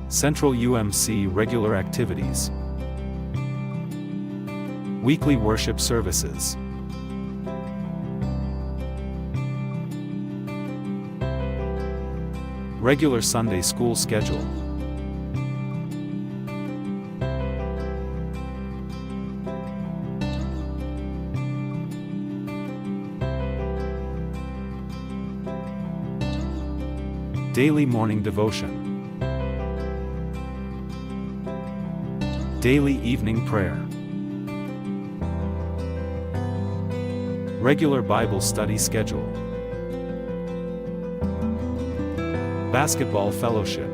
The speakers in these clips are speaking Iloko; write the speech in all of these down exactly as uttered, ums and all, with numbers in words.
Central U M C regular activities. Weekly worship services. Regular Sunday school schedule. Daily morning devotion. Daily evening prayer. Regular Bible study schedule. Basketball fellowship.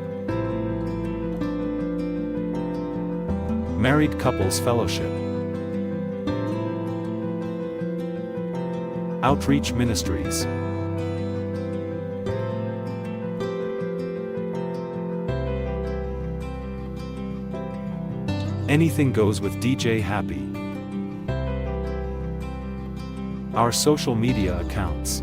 Married couples fellowship. Outreach ministries. Anything goes with D J Happy. Our social media accounts.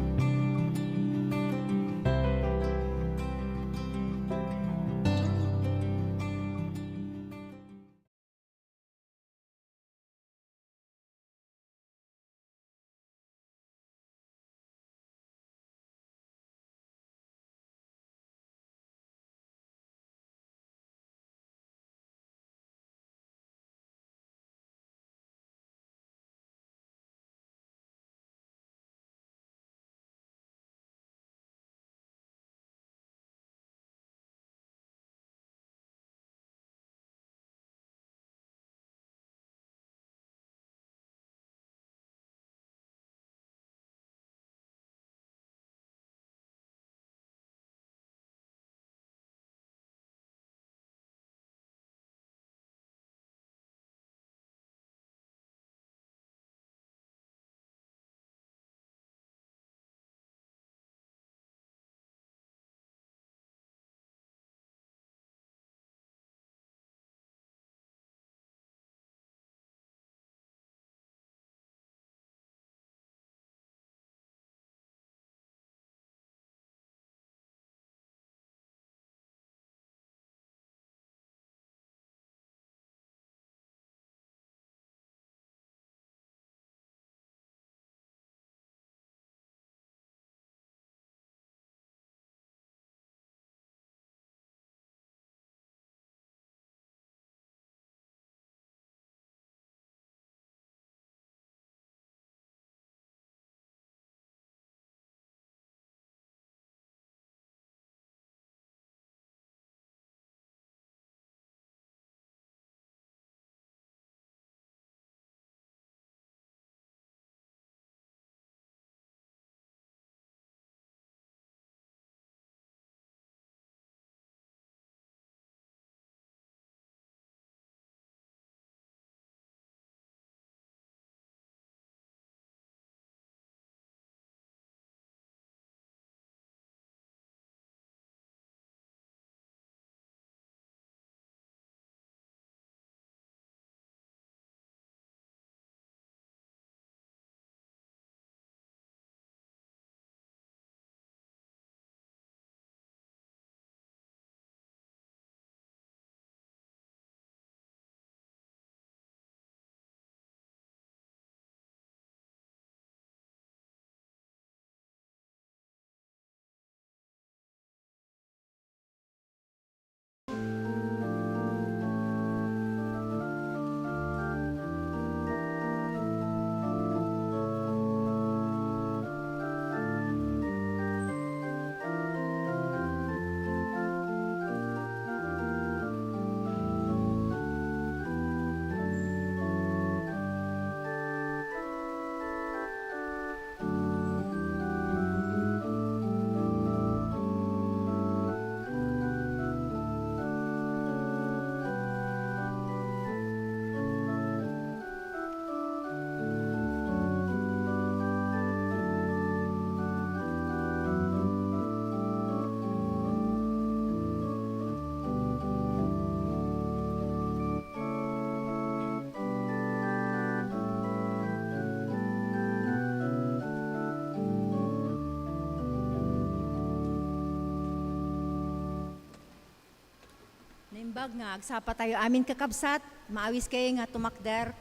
Bag nga agsapa tayo amin, kakabsat, maawis kayo nga tumakder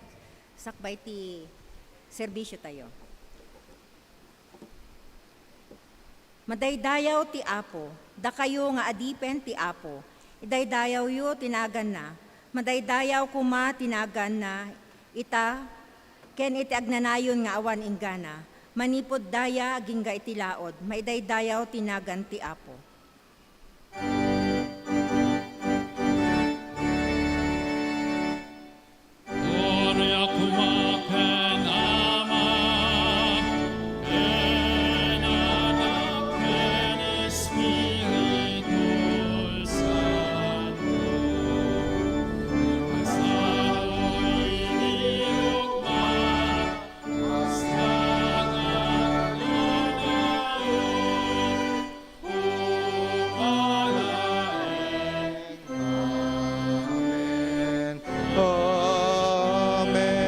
sakbay ti serbisyo tayo. Madaydayaw ti Apo, dakayo nga adipen ti Apo, idaydayawyo ti naganna. Madaydayaw koma ti naganna ita ken iti agnanayon nga awan inggana. Manipud daya agingga iti laod, maidaydayaw ti nagan ti Apo. Gloria koma ken Ama, ken Anak, ken Espiritu Santo. Kasano iti ugma, kasla nga agdaydayaw, Amen. Amen.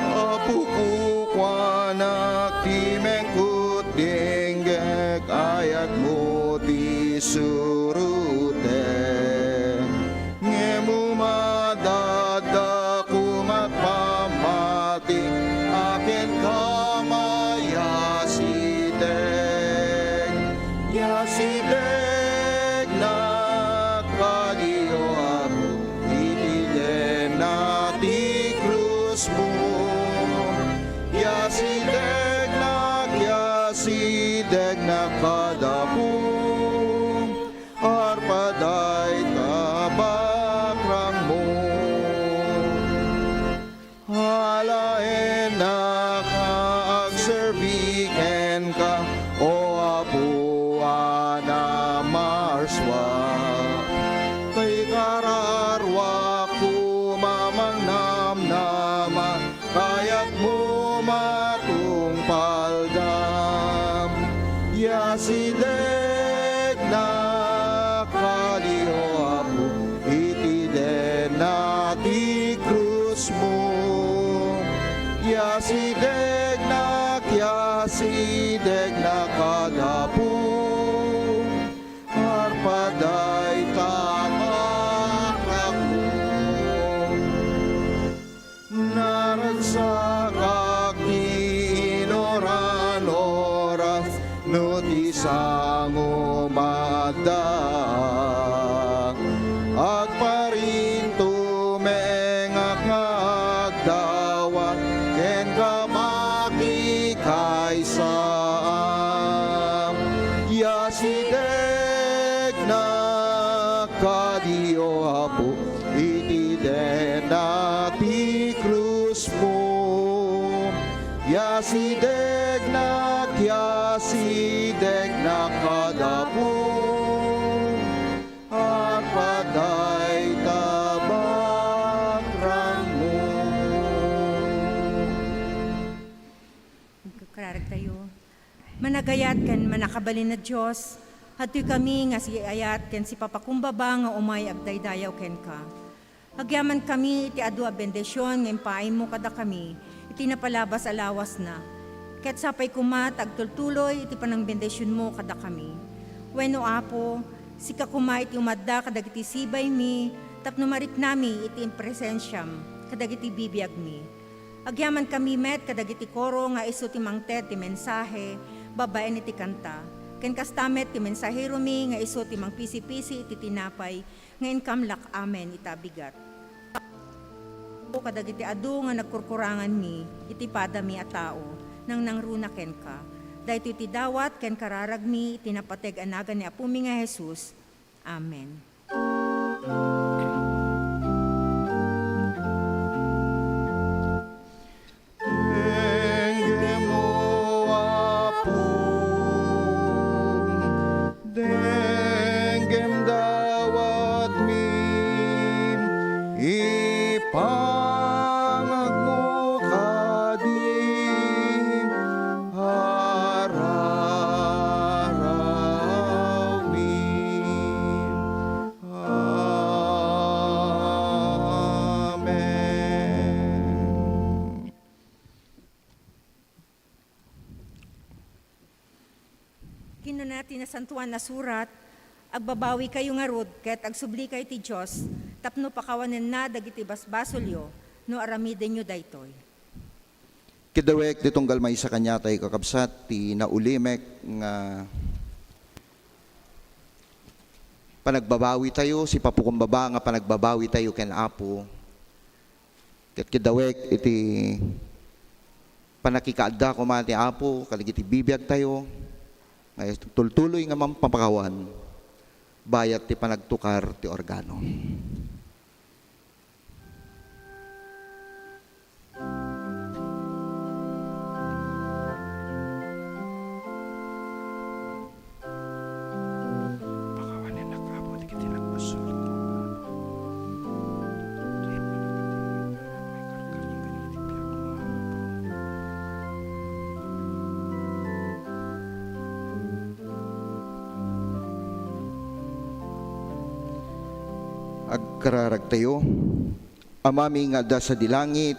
Apoko, kuanak, ti mengkot dinggek, ayatmo ti surotek. Ngem umadda koma ti pammati a kenka mayasideg. Yasidegnak kadi, O Apo, iti denna ti krusmo. Yasidegnak, yasidegnak kad Apo, arpada ita bakrangmo. Alaennak nga agserbi kenka, O Apo a namarsua. Kay kararua koma mangnamnama, kayatmo matungpaldam. Yasidegnak kadi, O Apo, iti denna ti krusmo. Yasidegnak, yasidegnak kad Apo, arpada ita bakrangmo. Naragsakak ti inuran-oras no ti sangom adda. Agparintumengak nga agdawat kenka makikaysaam. Yasidegnak kadi, O Apo, iti denna ti krusmo. Yasidegnak, yasidegnak kad Apo, arpada ita bakrangmo. Agkararag tayo. Managayat ken mannakabalin a Dios, adtoy kami nga siayat ken sipapakumbaba nga umay agdaydayaw kenka. Agyamankami iti adu a bendision nga impaaymo kadakami iti napalabas a lawasna, ket sapay koma ta agtultuloy iti panangbendisionmo kadakami. Wenno, Apo, sika koma iti umadda kadagiti sibaymi tapno mariknami iti presensiam kadagiti bibiagmi. Agyamankami met kadagiti koro nga isu ti mangted ti mensahe babaen iti kanta, ken kasta met ti mensaheromi nga isu ti mangpisipisi iti tinapay nga inkamlak amin ita a bigat. O kadagiti adu nga nagkurkuranganmi iti padami a tao, nangnangruna kenka. Daytoy ti dawat ken kararagmi iti napateg a nagan ni Apomi nga Jesus. Amen. Pangagmo kadi, ararawmi. Amen. Kinuna ti Nasantoan a Surat, "Agbabawikayo ngarud ket agsublikayo ti Dios tapno pakawanenna dagiti basbasolyo no aramidenyo daytoy." Ket dawek ti tunggal maysa kaniatayo, kakabsat, ti naulimek nga panagbabawitayo, sipapukumbaba nga panagbabawitayo ken Apo. Ket kidawek iti pannakikaadda koma ti Apo kadagiti bibiagtayo nga tultuloy nga mampapakawan bayat ti panagtukar ti organo. Pakawanennak, Apo, dagiti nagbasol. Agkararagtayo. Amami nga adda sadi langit,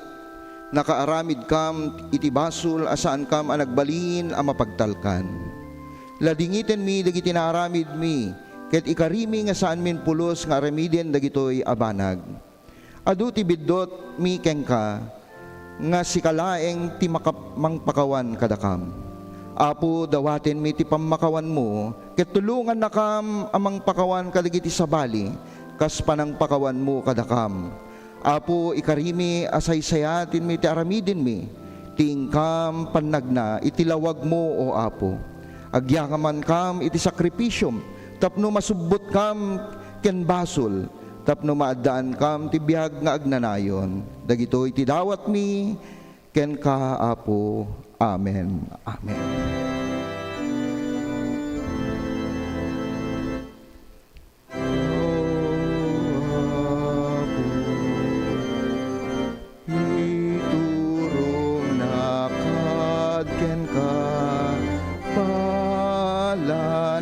nakaaramidkam iti basol a saankam a nagbalin a mapagtalkan. Ladingitenmi dagiti naaramidmi, ket ikarimi nga saanmin pulos nga aramiden dagitoy a banag. Adu ti biddutmi kenka, nga sika laeng ti makap-, mangpakawan kadakam. Apo, dawatenmi ti pammakawanmo, ket tulongannakam a mangpakawan kadagiti sabali, kas panangpakawanmo kadakam. Apo, ikarimi a saysayatenmi ti aramidenmi, ti inkam pannagna iti lawagmo, O Apo. Agyamangkam iti sakripisiom tapno masubbotkam ken basol, tapno maaddaankam ti biag nga agnanayon. Dagitoy ti dawatmi kenka, Apo. Amen. Amen. Iturongnak kad kenka, palanasen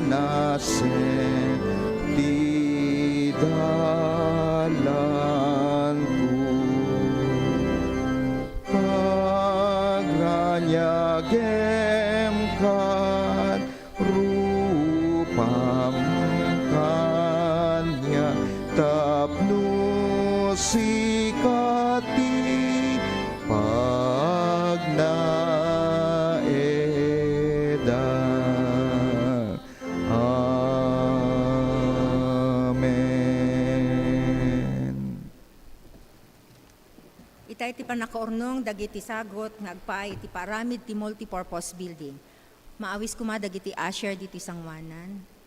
ti dalanko. Pagraniagem kad rupam kaniak, tapno sika ti pagnaedak. Amen. Itay ti pannakaurnong dagiti sagut nga agpaay iti paaramid ti multipurpose building. Maawis koma dagiti usher ditoy sangoanan.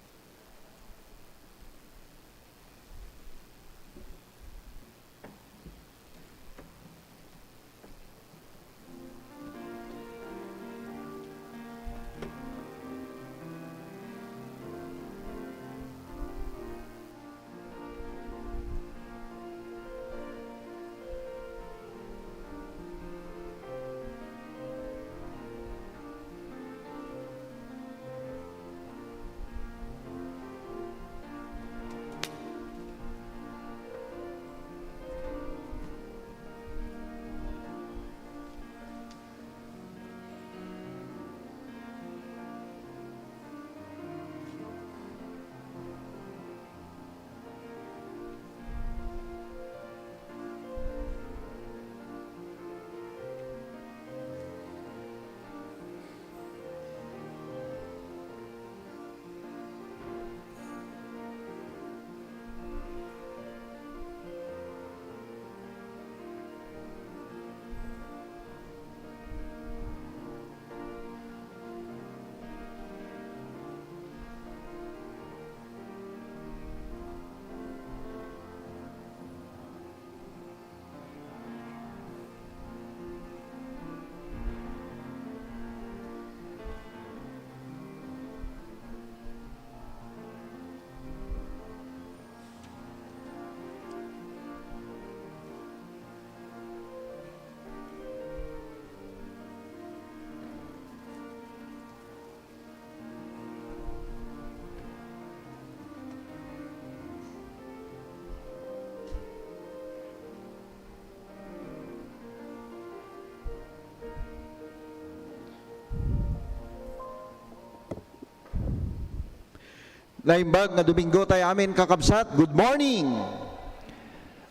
Naimbag nga Domingo tayo amin, kakabsat. Good morning!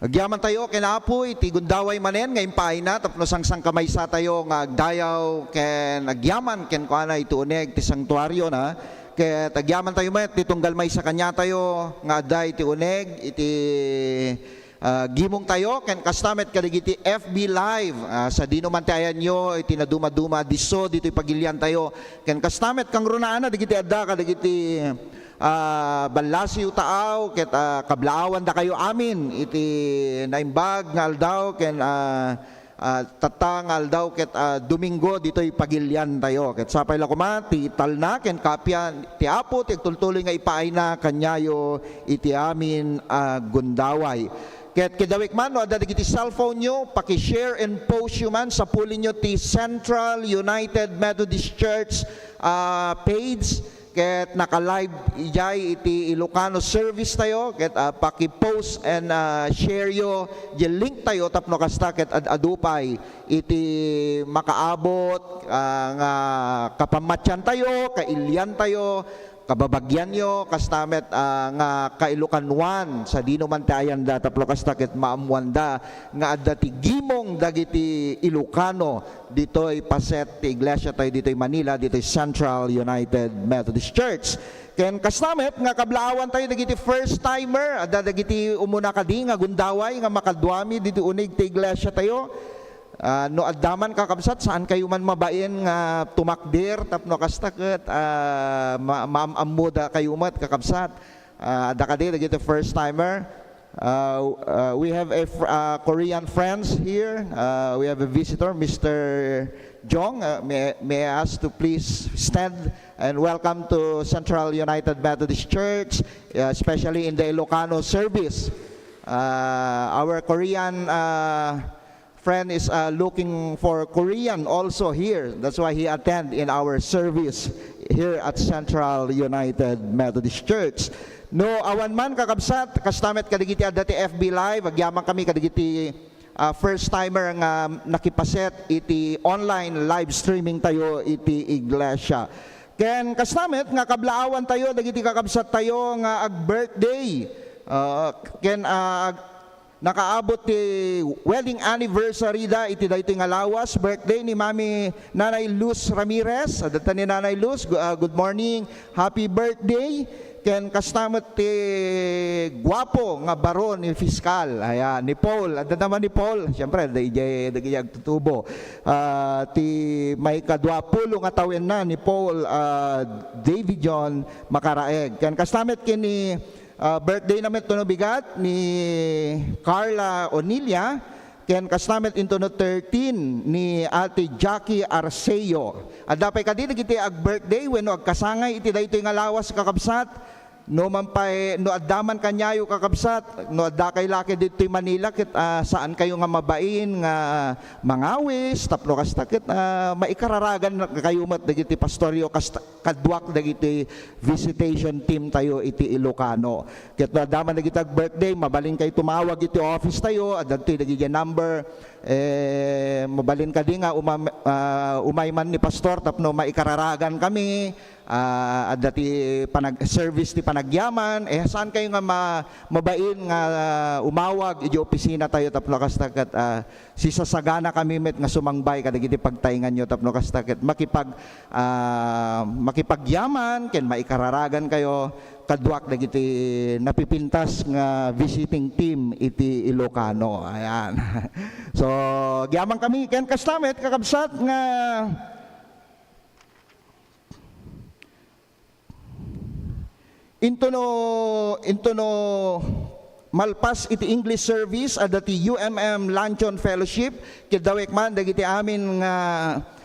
Agyaman tayo ken Apo iti gundaway manen nga impaayna tapno sangsangkamaysa tayo nga agdayaw ken agyaman kenkuana iti uneg ti santuario na. Ket agyaman tayo met ti tunggal maysa kaniatayo nga adda iti uneg iti ah, gimong tayo, ken kasta met kadagiti F B Live, ah, sadino man ti ayanyo iti nadumaduma a disso ditoy pagilian tayo, ken kasta met kangrunaan dagiti adda kadagiti, ah, ballasiw taaw, ket, ah, kablaawan dakayo amin iti naimbag nga aldaw, ken, ah, ah, tatta nga aldaw ket, ah, Domingo ditoy pagilian tayo. Ket sapay la koma ti talna ken kappia ti Apo ti agtultuloy nga ipaayna kaniayo iti amin a gundaway. Ket kidawek man no adda dagiti cellphone yo, paki-share and post yo man, sapulinyo ti Central United Methodist Church, ah, page. Ket naka-live idiay iti Ilocano service tayo, ket, ah, paki-post and, ah, share yo di link tayo tapno kasta ket ad-adu pay iti makaabot, ah, nga kapamatian tayo, kailian tayo, kababagian yo, kasta met, ah, nga kailokanoan, sadino man ti ayanda, tapno kasta ket maammoanda nga adda ti gimong dagiti Ilocano ditoy paset ti iglesia tayo ditoy Manila, ditoy Central United Methodist Church. Ken kasta met nga kablaawan tayo dagiti first timer, adda dagiti umuna kadi nga gundaway nga makaduami ditoy uneg ti iglesia tayo. Ah, no adda man, kakabsat, saan kayo man mabain nga tumakder tapno kasta ket, ah, ma-, maam-ammoda kayo met, kakabsat. Ah, adda kadi dagiti first timer. Uh, uh, we have a fr-, uh, Korean friends here. Uh, we have a visitor, Mister Jong. Uh, may, may I ask to please stand and welcome to Central United Methodist Church, uh, especially in the Ilocano service. Uh, our Korean, uh, friend is, uh, looking for Korean also here. That's why he attend in our service here at Central United Methodist Church. No awan man, kakabsat, kasta met kadagiti adda ti F B Live, agyaman kami kadagiti, uh, first timer nga nakipaset iti online live streaming tayo iti iglesia. Ken kasta met nga kablaawan tayo dagiti kakabsat tayo nga ag-birthday. Uh, ken, uh, nakaabot ti wedding anniversary da iti daytoy nga lawas, birthday ni Mami Nanay Luz Ramirez. Adda ta ni Nanay Luz, gu-, ah, good morning, happy birthday. Ken kasta met ti guapo nga baro ni Fiskal. Ayan, ni Paul. Adda naman ni Paul. Siyempre, da-, ijay, dagiti agtutubo. Ah, ti maikadua pulo nga tawenna ni Paul, ah, David John Makaraeg. Ken kasta met ken ni Ah, birthday na met no bigat ni Carla Onilia, ken kasta met intono thirteen ni Ate Jackie Arceo. Adda pay kadi dagiti ag-birthday wenno agkasangay iti daytoy nga lawas, kakabsat? No man pay, no adda man kaniayo, kakabsat, no adda kay laki ditoy Manila, ket, ah, saan kayo nga mabain nga mangawis, tapno kasta ket, ah, maikararagan kayo met dagiti pastoryo, kasta, kaduak dagiti visitation team tayo iti Ilocano. Ket no adda man dagiti ag-birthday, mabalin kayo tumawag iti office tayo, adda ditoy dagiti number, eh, mabalin kadi nga umam-, ah, umay man ni Pastor tapno maikararagan kami, ah, adda ti panag-, service ti panagyaman, eh, saan kayo nga ma-, mabain nga, ah, umawag iti opisina tayo tapno kasta ket, ah, sisasagana kami met nga sumangbay kadagiti pagtaenganyo tapno kasta ket makipag-, ah, makipagyaman ken maikararagan kayo kaduak dagiti napipintas nga visiting team iti Ilocano. Ayan. So, agyaman kami ken kasta met, kakabsat, nga Intono, intono malpas iti English service, adda ti U M M Luncheon Fellowship, ket dawek man dagiti amin nga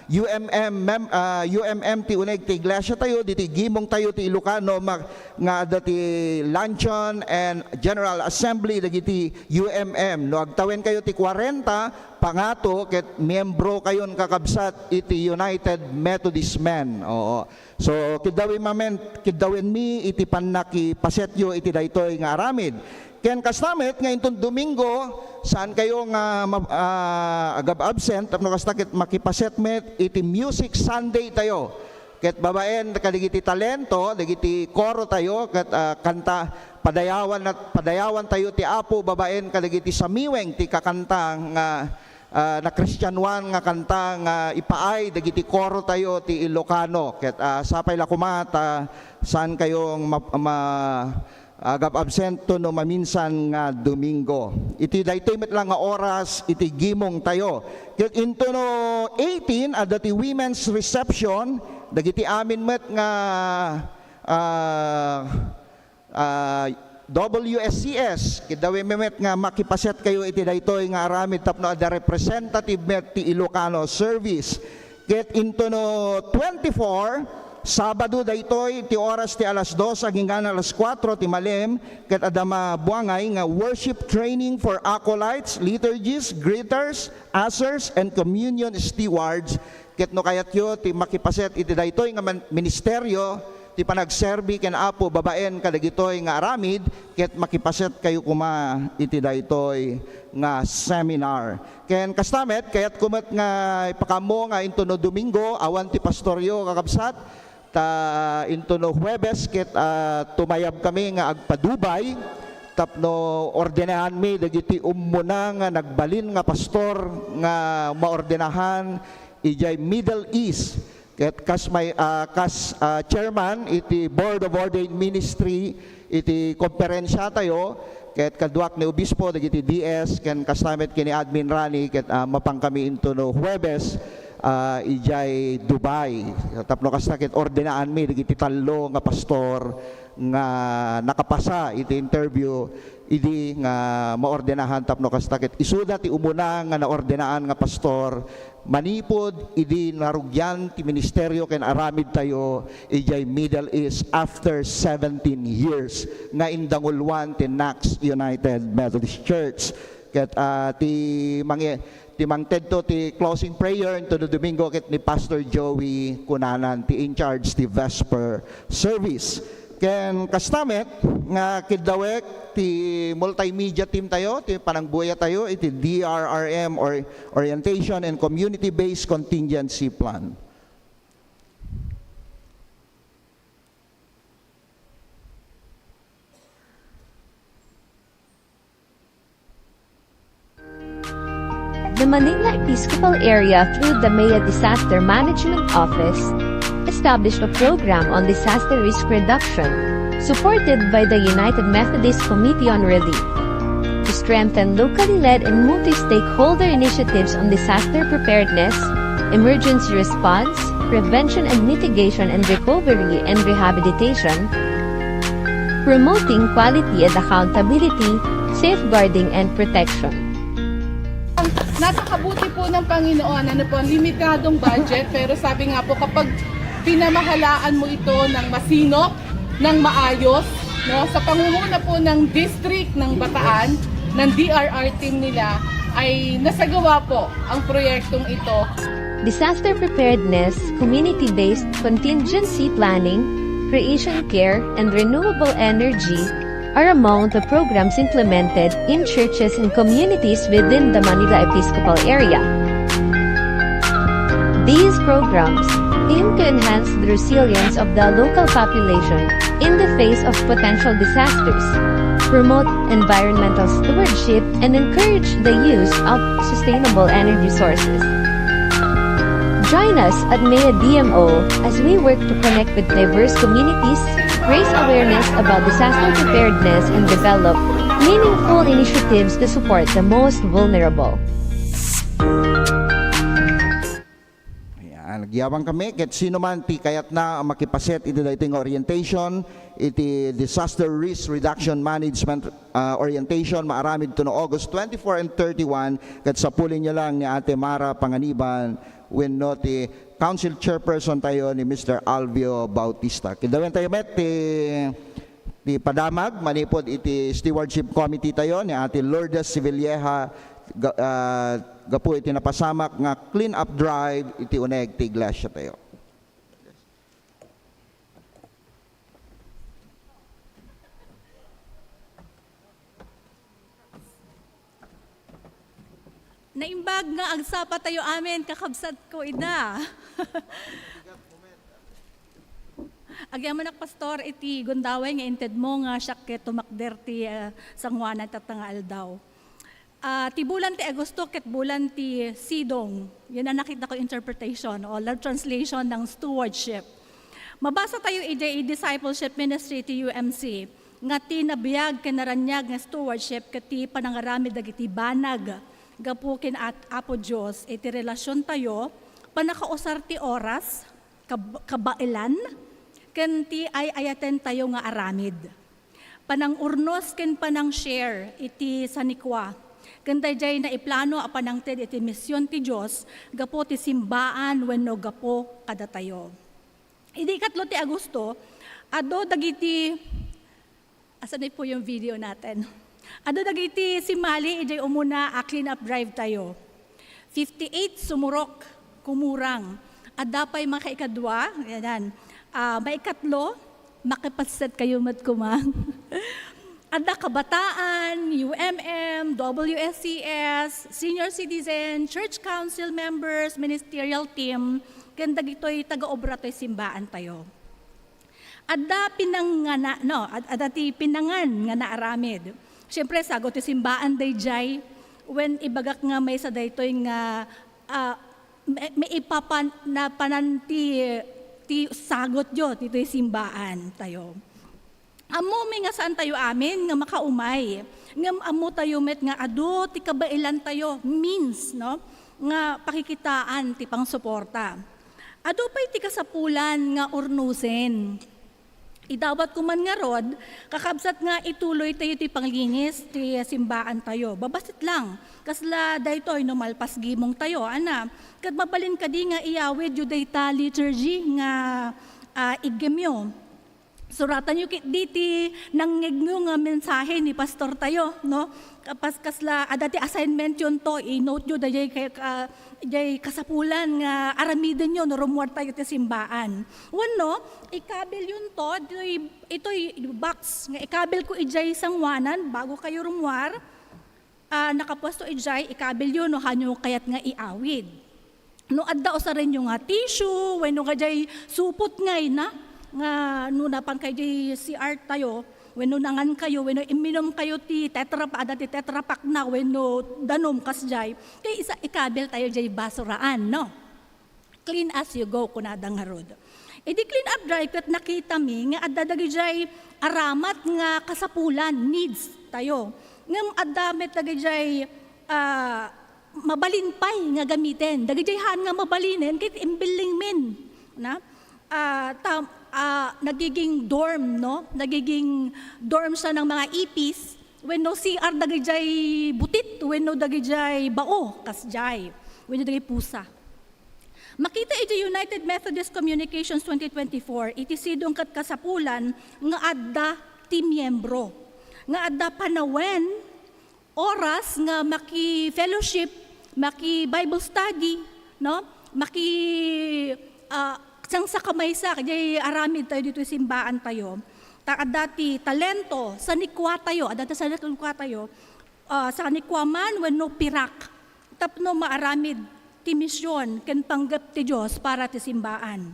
U M M mem-, ah, U M M ti uneg ti iglesia tayo, diti gimong tayo ti Ilocano, ma-, nga adda ti luncheon and general assembly dagiti U M M. No agtawen kayo ti kwarenta, pangato ket miyembro kayon, kakabsat, iti United Methodist Men. Oo. So, kiddawi mamen-, kiddawenmi iti pannakipasetyo iti daytoy nga aramid. Ken kasta met nga inton Domingo, saan kayo nga ma-, ah, agab-absent, tapno kasta ket makipaset met iti Music Sunday tayo. Ket babaen kadagiti talento, dagiti koro tayo, ket, ah, kanta, padayawan nat-, padayawan tayo ti Apo babaen kadagiti samiweng ti kakanta nga, ah, nakristianuan nga kanta nga ipaay dagiti koro tayo ti Ilocano. Ket, ah, sapay la koma ta saan kayong ma-, ma-, agab-absento no maminsan nga Domingo. Iti daytoy met lang nga oras iti gimong tayo. Ket intono eighteen, adda ti women's reception, dagiti amin met nga, ah, ah, W S C S, ket daway met nga makipaset kayo iti daytoy nga aramid tapno adda representative met ti Ilocano service. Ket intono twenty-four, Sabado daytoy, ti oras ti alas dos agingga alas kuatro ti malem, ket adda mabuangay nga worship training for acolytes, liturgists, greeters, ushers, and communion stewards. Ket no kayatyo ti makipaset iti daytoy nga man-, ministerio, ti panagserbi ken Apo babaen kadagitoy nga aramid, ket makipaset kayo koma iti daytoy nga seminar. Ken kasta met, kayatko met nga ipakaammo nga intono Domingo, awan ti pastoryo, kakabsat, ta intono Huwebes ket, ah, tumayab kami nga agpa-Dubai tapno ordenahanmi dagiti ummuna nga nagbalin nga pastor nga maordenahan idiay Middle East. Ket kas may, ah, kas, ah, chairman iti Board of Ordained Ministry iti komperensia tayo, ket kaduak ni Obispo dagiti D S, ken kasta met ken ni Admin Rani, ket, ah, mapan kami intono Huwebes, ah, idiay Dubai. Tapno kasta ket ordenaanmi dagiti tallo nga pastor nga nakapasa iti interview idi nga maordenahan tapno kasta ket isuda ti umuna nga naordenaan nga pastor manipud idi narugian ti ministerio ken aramid tayo idiay Middle East after seventeen years nga indanguluan ti Knox United Methodist Church. Ket, ah, ti mangi-, ti mangtedto ti closing prayer intono Domingo ket ni Pastor Joey Cunanan ti in charge ti Vesper service. Ken kasta met nga kiddawek ti multimedia team tayo, ti panangbuya tayo iti D R R M or Orientation and Community-Based Contingency Plan. The Manila Episcopal Area, through the MAEA Disaster Management Office, established a program on disaster risk reduction, supported by the United Methodist Committee on Relief, to strengthen locally led and multi-stakeholder initiatives on disaster preparedness, emergency response, prevention and mitigation, and recovery and rehabilitation, promoting quality and accountability, safeguarding and protection. Napakabuti po ng Panginoon, ano po, limitadong budget, pero sabi nga po, kapag pinamahalaan mo ito ng masinop, ng maayos, no, sa pangunguna po ng district ng Bataan, ng D R R team nila, ay nasagawa po ang proyektong ito. Disaster preparedness, community-based contingency planning, creation care, and renewable energy are among the programs implemented in churches and communities within the Manila Episcopal Area. These programs aim to enhance the resilience of the local population in the face of potential disasters, promote environmental stewardship, and encourage the use of sustainable energy sources. Join us at MAEA D M O as we work to connect with diverse communities, raise awareness about disaster preparedness, and develop meaningful initiatives to support the most vulnerable. Ayan, nagyabang kami ket sino man ti kayatna a makipaset iti daytoy nga orientation, iti Disaster Risk Reduction Management, ah, Orientation, maaramid to no August twenty-four and thirty-one, ket sapulinyo lang ni Ate Mara Panganiban wenno ti Council Chairperson tayo ni Mister Alvio Bautista. Kidawen tayo met ti, ti padamag manipud iti Stewardship Committee tayo ni Ate Lourdes Sevilleja, ga-, ah, gapu iti napasamak nga clean up drive iti uneg ti iglesia tayo. Naimbag nga agsapa tayo amin, kakabsat ko, ida. Agyamanak, Pastor, iti gundaway nga intedmo nga siak ket tumakder ti, ah, sangoanan tatta nga aldaw. Ah, ti bulan ti Agosto ket bulan ti sidong. Yan ang nakita ko interpretation o love translation ng stewardship. Mabasa tayo iti discipleship ministry ti U M C nga ti nabiag ken naraniag nga stewardship ket ti panangaramid dagiti banag gapu ken at-, Apo Dios iti relasyon tayo, panakausar ti oras, kab-, kabaelan, ken ti ay-ayaten tayo nga aramid. Panangurnos ken panang-share iti sanikua, ken daydiay naiplano a panangted iti mision ti Dios gapu ti simbaan wenno gapu kadatayo. Idi ikatlo ti Agosto, adu dagiti, asan po yung video natin? Adu dagiti simali idiay umuna a clean up drive tayo. Fifty-eight sumurok, kumurang. Adda pay makaikadua, yan. Ah, maikatlo, makipasset kayo met kumang. Adda kabataan, U M M, W S C S, senior citizen, church council members, ministerial team, ken dagitoy taga-obra toy simbaan tayo. Adda pinangngana-, no, ad-, adda ti pinangan nga naaramid. Siyempre, sagut ti simbaan daydiay, wen ibagak nga maysa daytoy nga, ah, ma-, maipapan-, napanan ti, ti sagutyo ditoy simbaan tayo. Ammomi nga saan tayo amin nga makaumay, ngem ammo tayo met nga adu ti kabaelan tayo, means, no, nga pakikitaan ti pangsuporta. Adu pay ti kasapulan nga urnusen. Idawat ko man ngarud, kakabsat nga ituloy tayo ti panglinis ti simbaan tayo. Babasit lang, kasla daytoy no malpas gimong tayo, ana. Ket mabalin kadi nga iyawid yo dayta liturgy nga, ah, iggem yo. Suratan yo ket diti nangngegyo nga mensahe ni pastor tayo, no? Kapas-, kasla, adda ti assignment yon to, i-note yo dayay kay, ka-, jay kasapulan nga aramiden yo no rummuar tayo ti simbaan. Wenno, ikabil yon to, itoy, itoy box nga ikabil ko ijay sangoanan bago kayo rummuar. Ah, nakapuesto ijay, ikabil yo no hanyo kayat nga iawid. No adda usaren yo nga tissue, wenno nga jay supot ngay na, nga no napan kay jay C R tayo, wenno nangan kayo, wenno imminum kayo ti Tetra Pak, adda ti Tetra Pak na, wenno danum kasjay, kay isa ikabil tayo jay basuraan, no? Clean as you go, kunada ngarud. Idi clean up drive, ket nakitami nga adda dagijay aramat nga kasapulan, needs tayo. Ngem adda met dagijay, ah, mabalin pay nga gamiten. Dagijay haan nga mabalinen, ket imbilling min. Na? Ah, tam-, ah, nagiging dorm, no? Nagiging dorm siya ng mga ipis. Wenno C R dagijay butit, wenno dagijay bao, kasjay. Wenno dagijay pusa. Makita iti United Methodist Communications twenty twenty-four, iti sidong ket kasapulan nga adda ti miembro, nga adda panawen, oras nga maki-fellowship, maki-Bible study, no? Maki, ah, sangsa ka maysa, kadiay aramid tayo ditoy simbaan tayo. Ta adda ti talento, sanikua tayo, adda ti sanikua tayo, ah, sanikua man wenno pirak. Tapno maaramid ti mision ken panggep ti Dios para ti simbaan.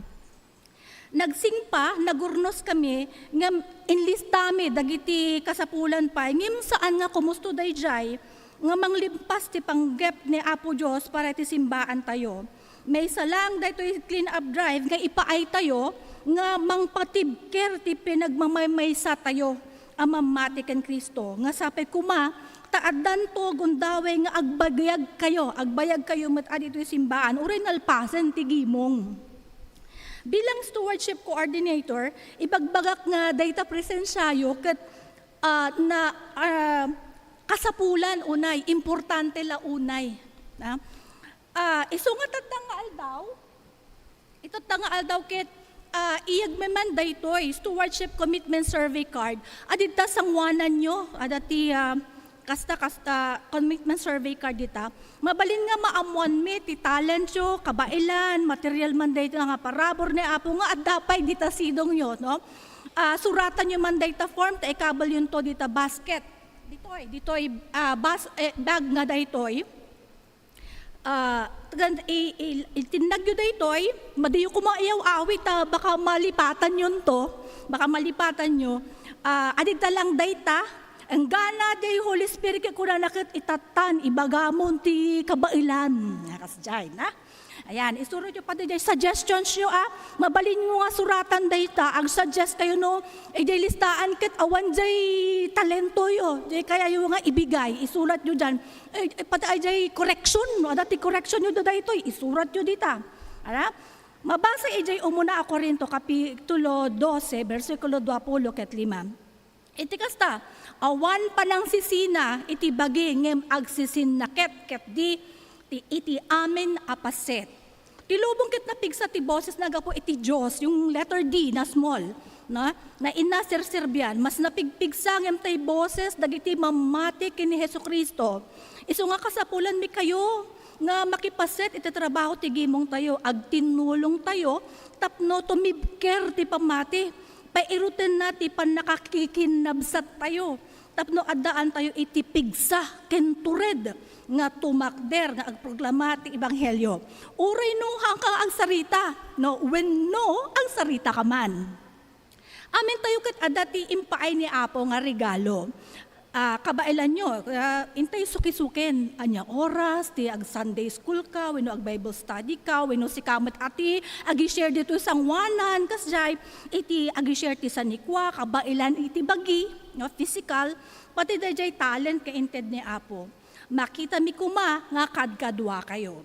Nagsingpa, nagurnos kami, ngem inlistami dagiti kasapulan pay, ngem saan nga kumusto daydiay nga manglimpas ti panggep ni Apo Dios para ti simbaan tayo. Maysa lang daytoy clean up drive nga ipaay tayo nga mangpatibker ti pinagmamaymaysa tayo a mammati ken Cristo, nga sapay koma ta addanto gundaway nga agbayag kayo, agbayag kayo met a ditoy simbaan, uray nalpasen ti gimong. Bilang stewardship coordinator, ibagbagak nga dayta presensiayo ket, ah, na, ah, kasapulan unay, importante la unay. Na? Ah, isu nga tatta nga aldaw, itatta nga aldaw ket, ah, iyegmi man daytoy stewardship commitment survey card. A dita sangoananyo, adda ti, ah, kasta, kasta commitment survey card dita. Mabalin nga maammoanmi ti talentyo, kabaelan, material man dayta nga parabur ni Apo nga adda pay dita sidongyo, no? Ah, suratanyo man dayta form, ta ikabalyonto dita basket. Ditoy, ditoy, ah, bas-, eh, bag nga daytoy. Ah, tagan-, i-, i-, itinnagyo daytoy, madiyo koma iyaw-awit, ah, baka malipatanyon to, baka malipatanyo. Ah, adda lang dayta, enggana diay Holy Spirit ket kunana ket itattan, ibagamon ti kabaelan. Nga kasdiay, na? Ayan, isuratyo pay diay suggestions yo, ah. Mabalinyo nga suratan dayta, agsuggest kayo no, eh, diay listaan ket awan diay talentoyo, diay kayayo nga ibigay, isuratyo diyan. Eh, eh, pati ay diay correction, no? Adda ti correction yo daytoy, isurat yo dita. Ara? Mabasa idiay umuna a Corinto, kapitulo dose, bersikulo dua pulo ket lima. Iti kasta, awan panangsisina iti bagi ngem agsisinna ket, ket di ti iti amin a paset. Ti lubong ket napigsa ti boses na gapu iti Dios, yung letter D na small, no? Na inna serserbian, mas napigpigsa ngem tay boses dagiti mammati ken ni Jesu-Cristo. Isu nga kasapulanmi kayo nga makipaset iti trabaho ti gimong tayo, agtinnulong tayo tapno tumibker ti pammati. Pairutenna ti pannakakikinnabsat tayo. Tapno addaan tayo iti pigsa ken tured nga tumakder nga agproklama ti ebanghelio. Uray no, haanka nga agsarita, no, wenno agsarita ka man. Amin tayo ket adda ti impaay ni Apo nga regalo. Ah, kabaelanyo, ah, intay suki-suken, ania oras ti ag-Sunday school ka, wenno ag-Bible study ka, wenno sika met a ti agi-share ditoy sangoanan, kasdiay, iti agi-share ti sanikua, kabaelan iti bagi, nga physical, pati daydiay talent nga inted ni Apo. Makitami koma nga kadkaduakayo.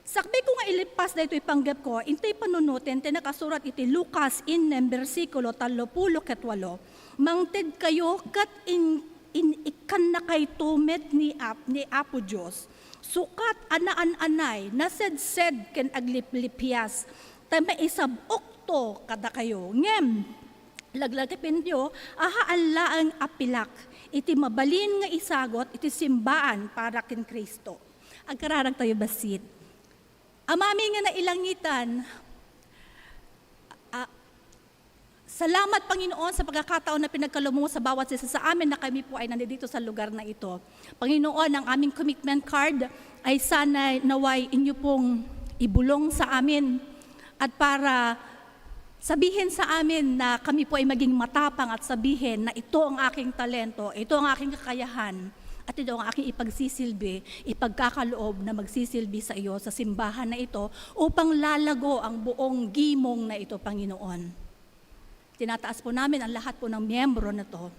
Sakbay ko nga ilipas daytoy panggepko, intay panunoten ti nakasurat iti Lucas innem, bersikulo tallo pulo ket walo, "Mangtedkayo ket in-, in-ikkannakayto met ni Ap-, ni Apo Dios, sukat a naan-anay, nasedsed ken agliplipias, ta maisab-okto kadakayo. Ngem, laglagipyo a haan laeng a pilak iti mabalin nga isagut iti simbaan para ken Cristo." Agkararagtayo bassit. Amami nga nailangitan, a, salamat, Panginoon, sa pagkakataon na pinagkaloob mo sa bawat isa sa amin na kami po ay nandito sa lugar na ito. Panginoon, ang aming commitment card ay sana naway inyo pong ibulong sa amin at para sabihin sa amin na kami po ay maging matapang at sabihin na ito ang aking talento, ito ang aking kakayahan, at ito ang aking ipagsisilbi, ipagkakaloob na magsisilbi sa iyo sa simbahan na ito upang lalago ang buong gimong na ito, Panginoon. Tinataas po namin ang lahat po ng miyembro na to.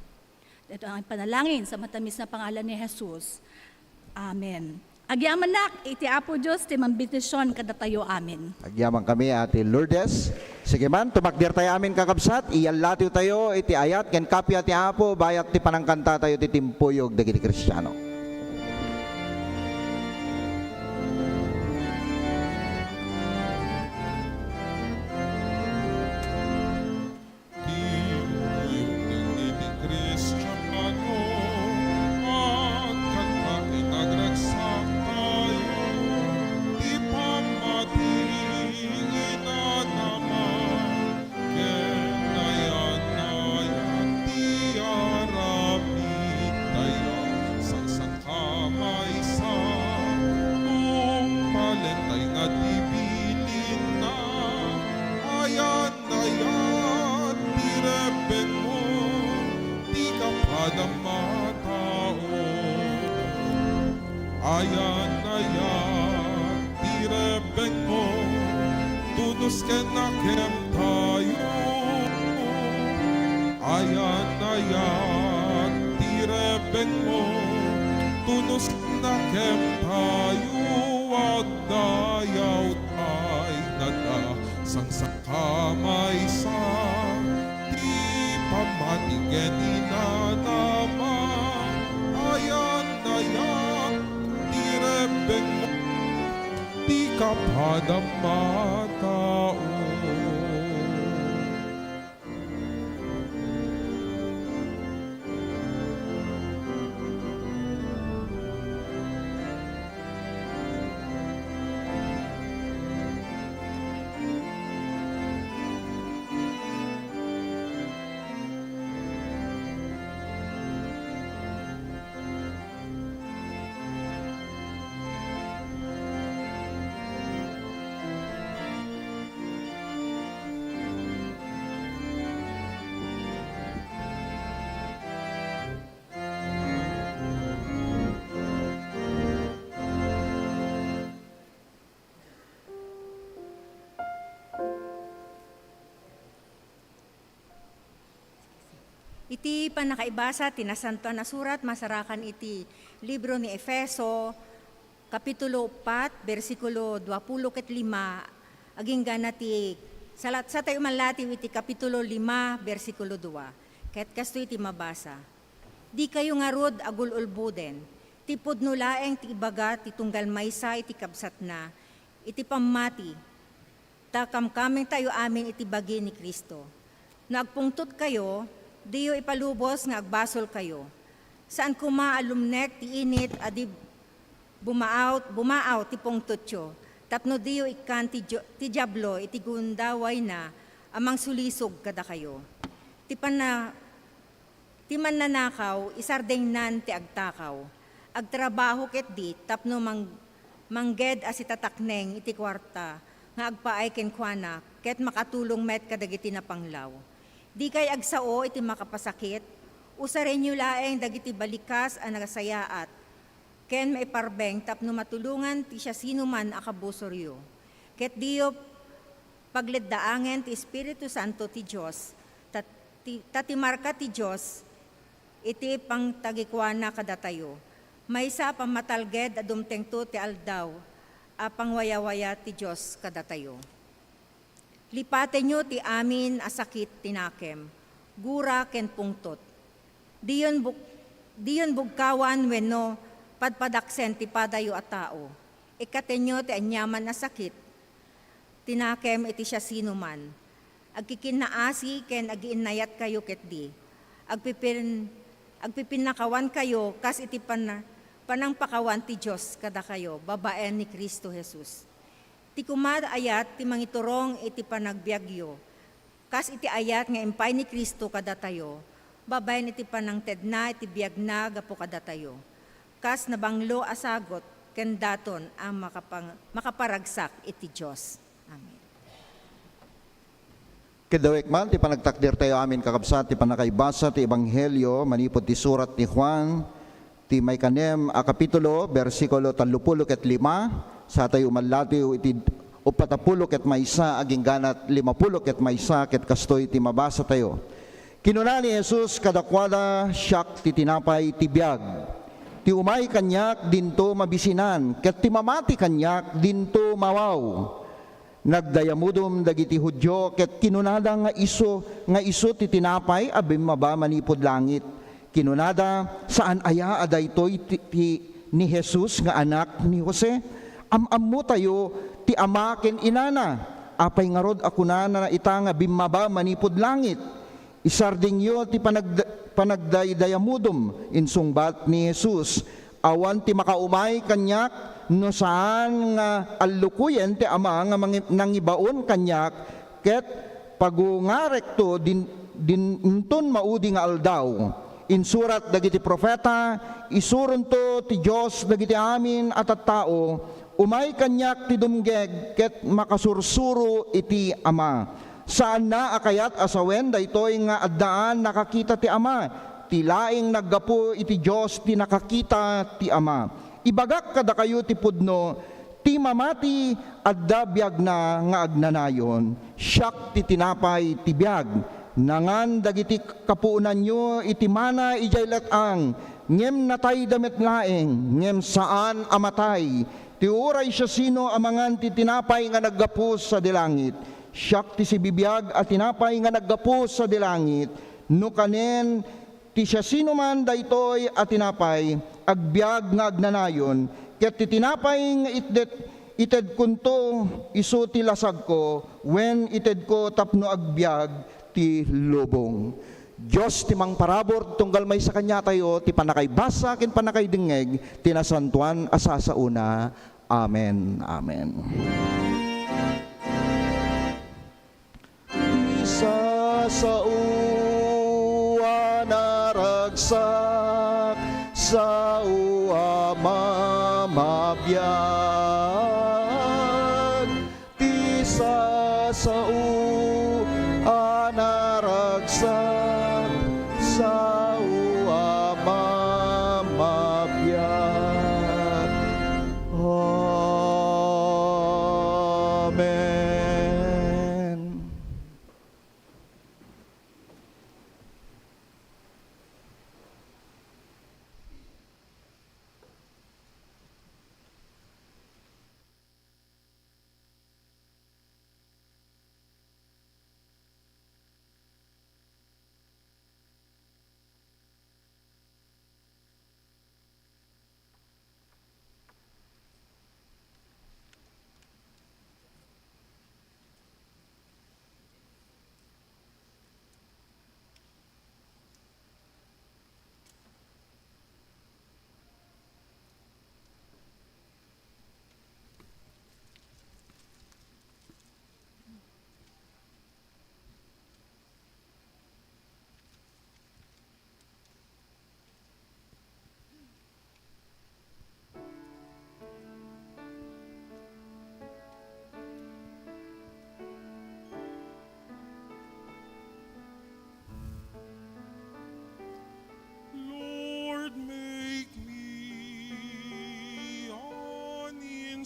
Ito ang panalangin sa matamis na pangalan ni Jesus. Amen. Agyamanak iti Apo Dios ti mambendisyon kadatayo amin. Agyaman kami, Ate Lourdes. Sige man, tumakder tayo amin, kakabsat. Iyallatiw tayo iti ayat ken kappia ti Apo, bayat ti panangkanta tayo ti timpuyog dagiti Kristiano. Ti uyong dagiti Kristiano, agkanta ken agragsak tayo, ti pammati inanama, ken nayan-nayan ti aramid tayo. Sangsan- Kamaysa, tungpalen tay nga ti bilinna, ayan-ayan ti rebbengmo, ti kapadam a tao. Ayan-ayan ti rebbengmo, tunos ken nakem tayo. Ayan-ayan ti rebbengmo, tunos nakem tayo, agdayaw tay nada, sangsan- Kamaysa ti pammati ken inanama, ayan-ayan ti rebbengmo, ti kapadam a tao. Iti pannakaibasa ti Nasantoan a Surat, masarakan iti libro ni Efeso, kapitulo upat, bersikulo duapulo ket lima, agingga na ti salat-, satay umallatiw iti kapitulo lima, bersikulo dua. Ket kastoy ti mabasa, "Dikayo ngarud agul-ulboden. Ti pudno laeng ti ibaga ti tunggal maysa iti kabsatna, iti pammati, ta kamkamengtayo amin iti bagi ni Cristo. No agpungtotkayo, diyo ipalubos nga agbasolkayo. Saan koma a lumnek ti init a di bumaaw, bumaaw ti pungtotyo, tapno diyo ikkan ti Dio-, ti Diablo iti gundawayna a mangsulisog kadakayo. Ti panna-, ti mannanakaw, isardengnan ti agtakaw. Agtrabaho ketdi tapno mang-, mangged a sitatakneng iti kuarta nga agpaay kenkuana ket makatulong met kadagiti napanglaw. Dikay agsao iti makapasakit, usarenyo laeng dagiti balikas a nagasayaat ken maiparbeng tapno matulongan ti siasinoman a kabusoryo. Ket diyo pagleddaangen ti Espiritu Santo ti Dios, ta ti, ta ti marka ti Dios iti pangtagikuana kadatayo. Maysa a pammatalged a dumtengto ti aldaw a pangwayawaya ti Dios kadatayo. Lipatenyo ti amin a sakit ti nakem, gura ken pungtot. Diyon buk-, diyon bugkawan wenno padpadaksen ti padayo a tao. Ikkatenyo ti aniaman a sakit ti nakem iti siasinoman. Agkikinnaasi ken agiinnayatkayo ketdi. Agpipin-, agpipinnakawankayo kas iti pan-, panangpakawan ti Dios kadakayo babaen ni Cristo Jesus. Ti koma ayat ti mangiturong iti panagbiagyo, kas iti ayat nga impay ni Cristo kadatayo, babaen iti panangtedna iti biagna gapu kadatayo, kas nabanglo a sagut ken daton a makapang-, makaparagsak iti Dios. Amen. Ket dawek man ti panagtakdertayo amin, kakabsat, ti pannakaibasa ti Ebanghelio manipud ti surat ni Juan, ti maikanem a kapitulo, bersikulo tallopulo ket lima, satayo umallatiw iti uppat a pulo ket maysa agingganat limapulo ket maysa, ket kastoy ti mabasatayo. Kinuna ni Jesus kadakuada, "Siak ti tinapay ti biag. Ti umay kaniak dinto mabisinan, ket ti mamati kaniak dinto mawaw." Nagdayamudom dagiti Judio ket kinunada nga isu, nga isu ti tinapay a bimmaba manipud langit. Kinunada, "Saan aya a daytoy ti, ti ni Jesus nga anak ni Jose? Am-ammotayo ti ama ken inana. Apay ngarud a kunana ita nga bimmaba manipud langit?" Isardengyo ti panagda-, panagdaydayamudom, insungbat ni Jesus. Awan ti makaumay kaniak no saan nga allukoyen ti Ama nga mangi-, nangibaon kaniak, ket pagungarekto din, din inton maudi nga aldaw. Insurat dagiti profeta, isuronto ti Dios dagiti amin a tattao, umay kaniak ti dumngeg ket makasursuro iti Ama. Saanna a kayat a sawen daytoy nga addaan nakakita ti Ama. Ti laeng naggapu iti Dios ti nakakita ti Ama. Ibagak kadakayo ti pudno, ti mamati adda biagna nga agnanayon. Siak ti tinapay ti biag. Nangan dagiti kapuonanyo iti mana idiay let-ang, ngem natayda met laeng, ngem saan a matay. Ti uray siasino a mangan ti tinapay nga naggapu sadi langit, siak ti sibibiag a tinapay nga naggapu sadi langit. No kanen ti siasinoman daytoy a tinapay, agbiag nga agnanayon, ket ti tinapay nga itdet-, itedkonto, isu ti lasagko, wen itedko tapno agbiag ti lubong. Dios ti mangparabur, tunggal maysa kaniatayo ti pannakaibasa ken pannakaidengngeg ti nasantoan a sasaona. Amen. Amen. Ti sasao a naragsak, sao a mamabiag. Ti sasao a naragsak, sao a mamabiag. Amen.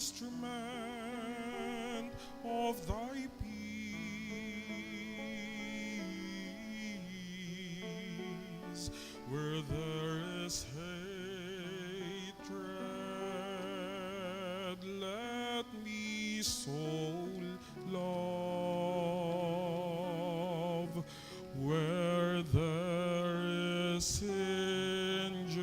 instrument of thy peace. Where there is hatred, let me sow love. Where there is injury,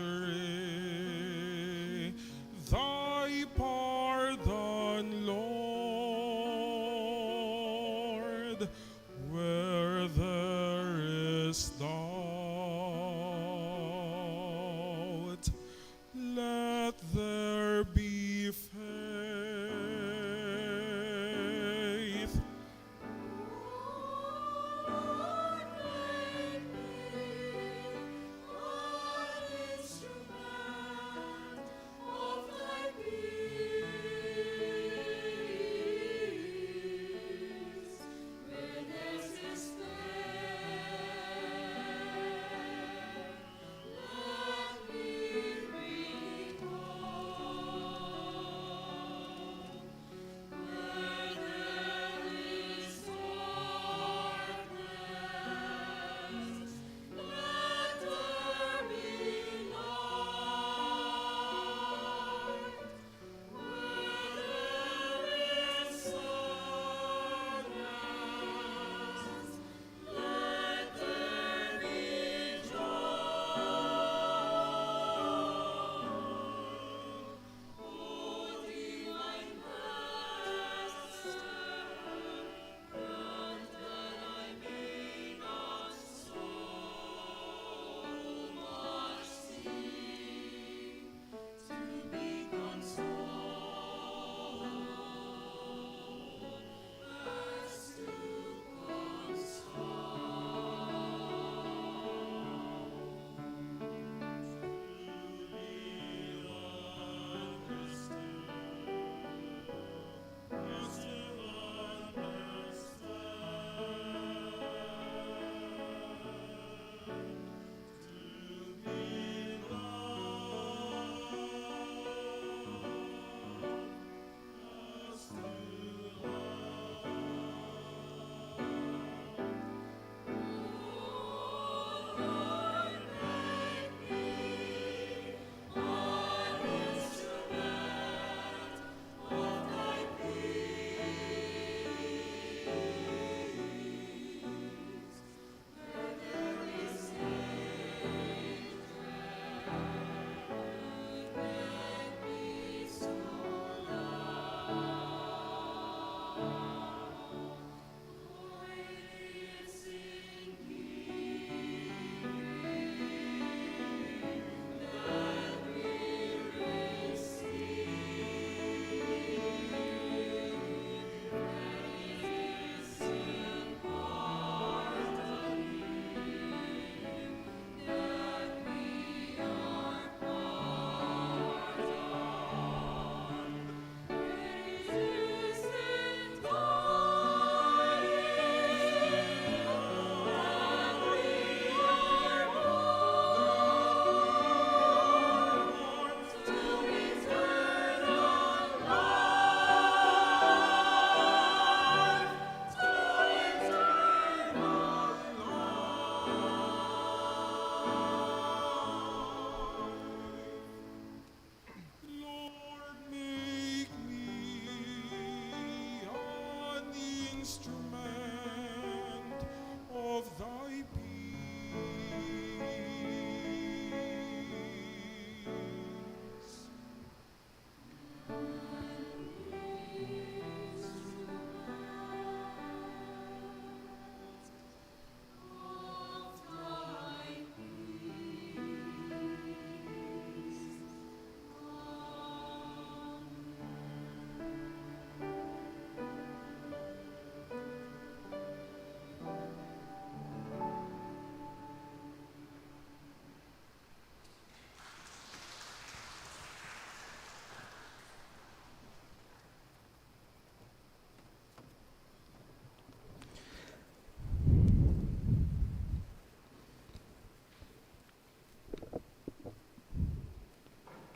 thy pardon, Lord. Where there is doubt, let there be faith. Lord, make me an instrument of thy peace. Where there is despair,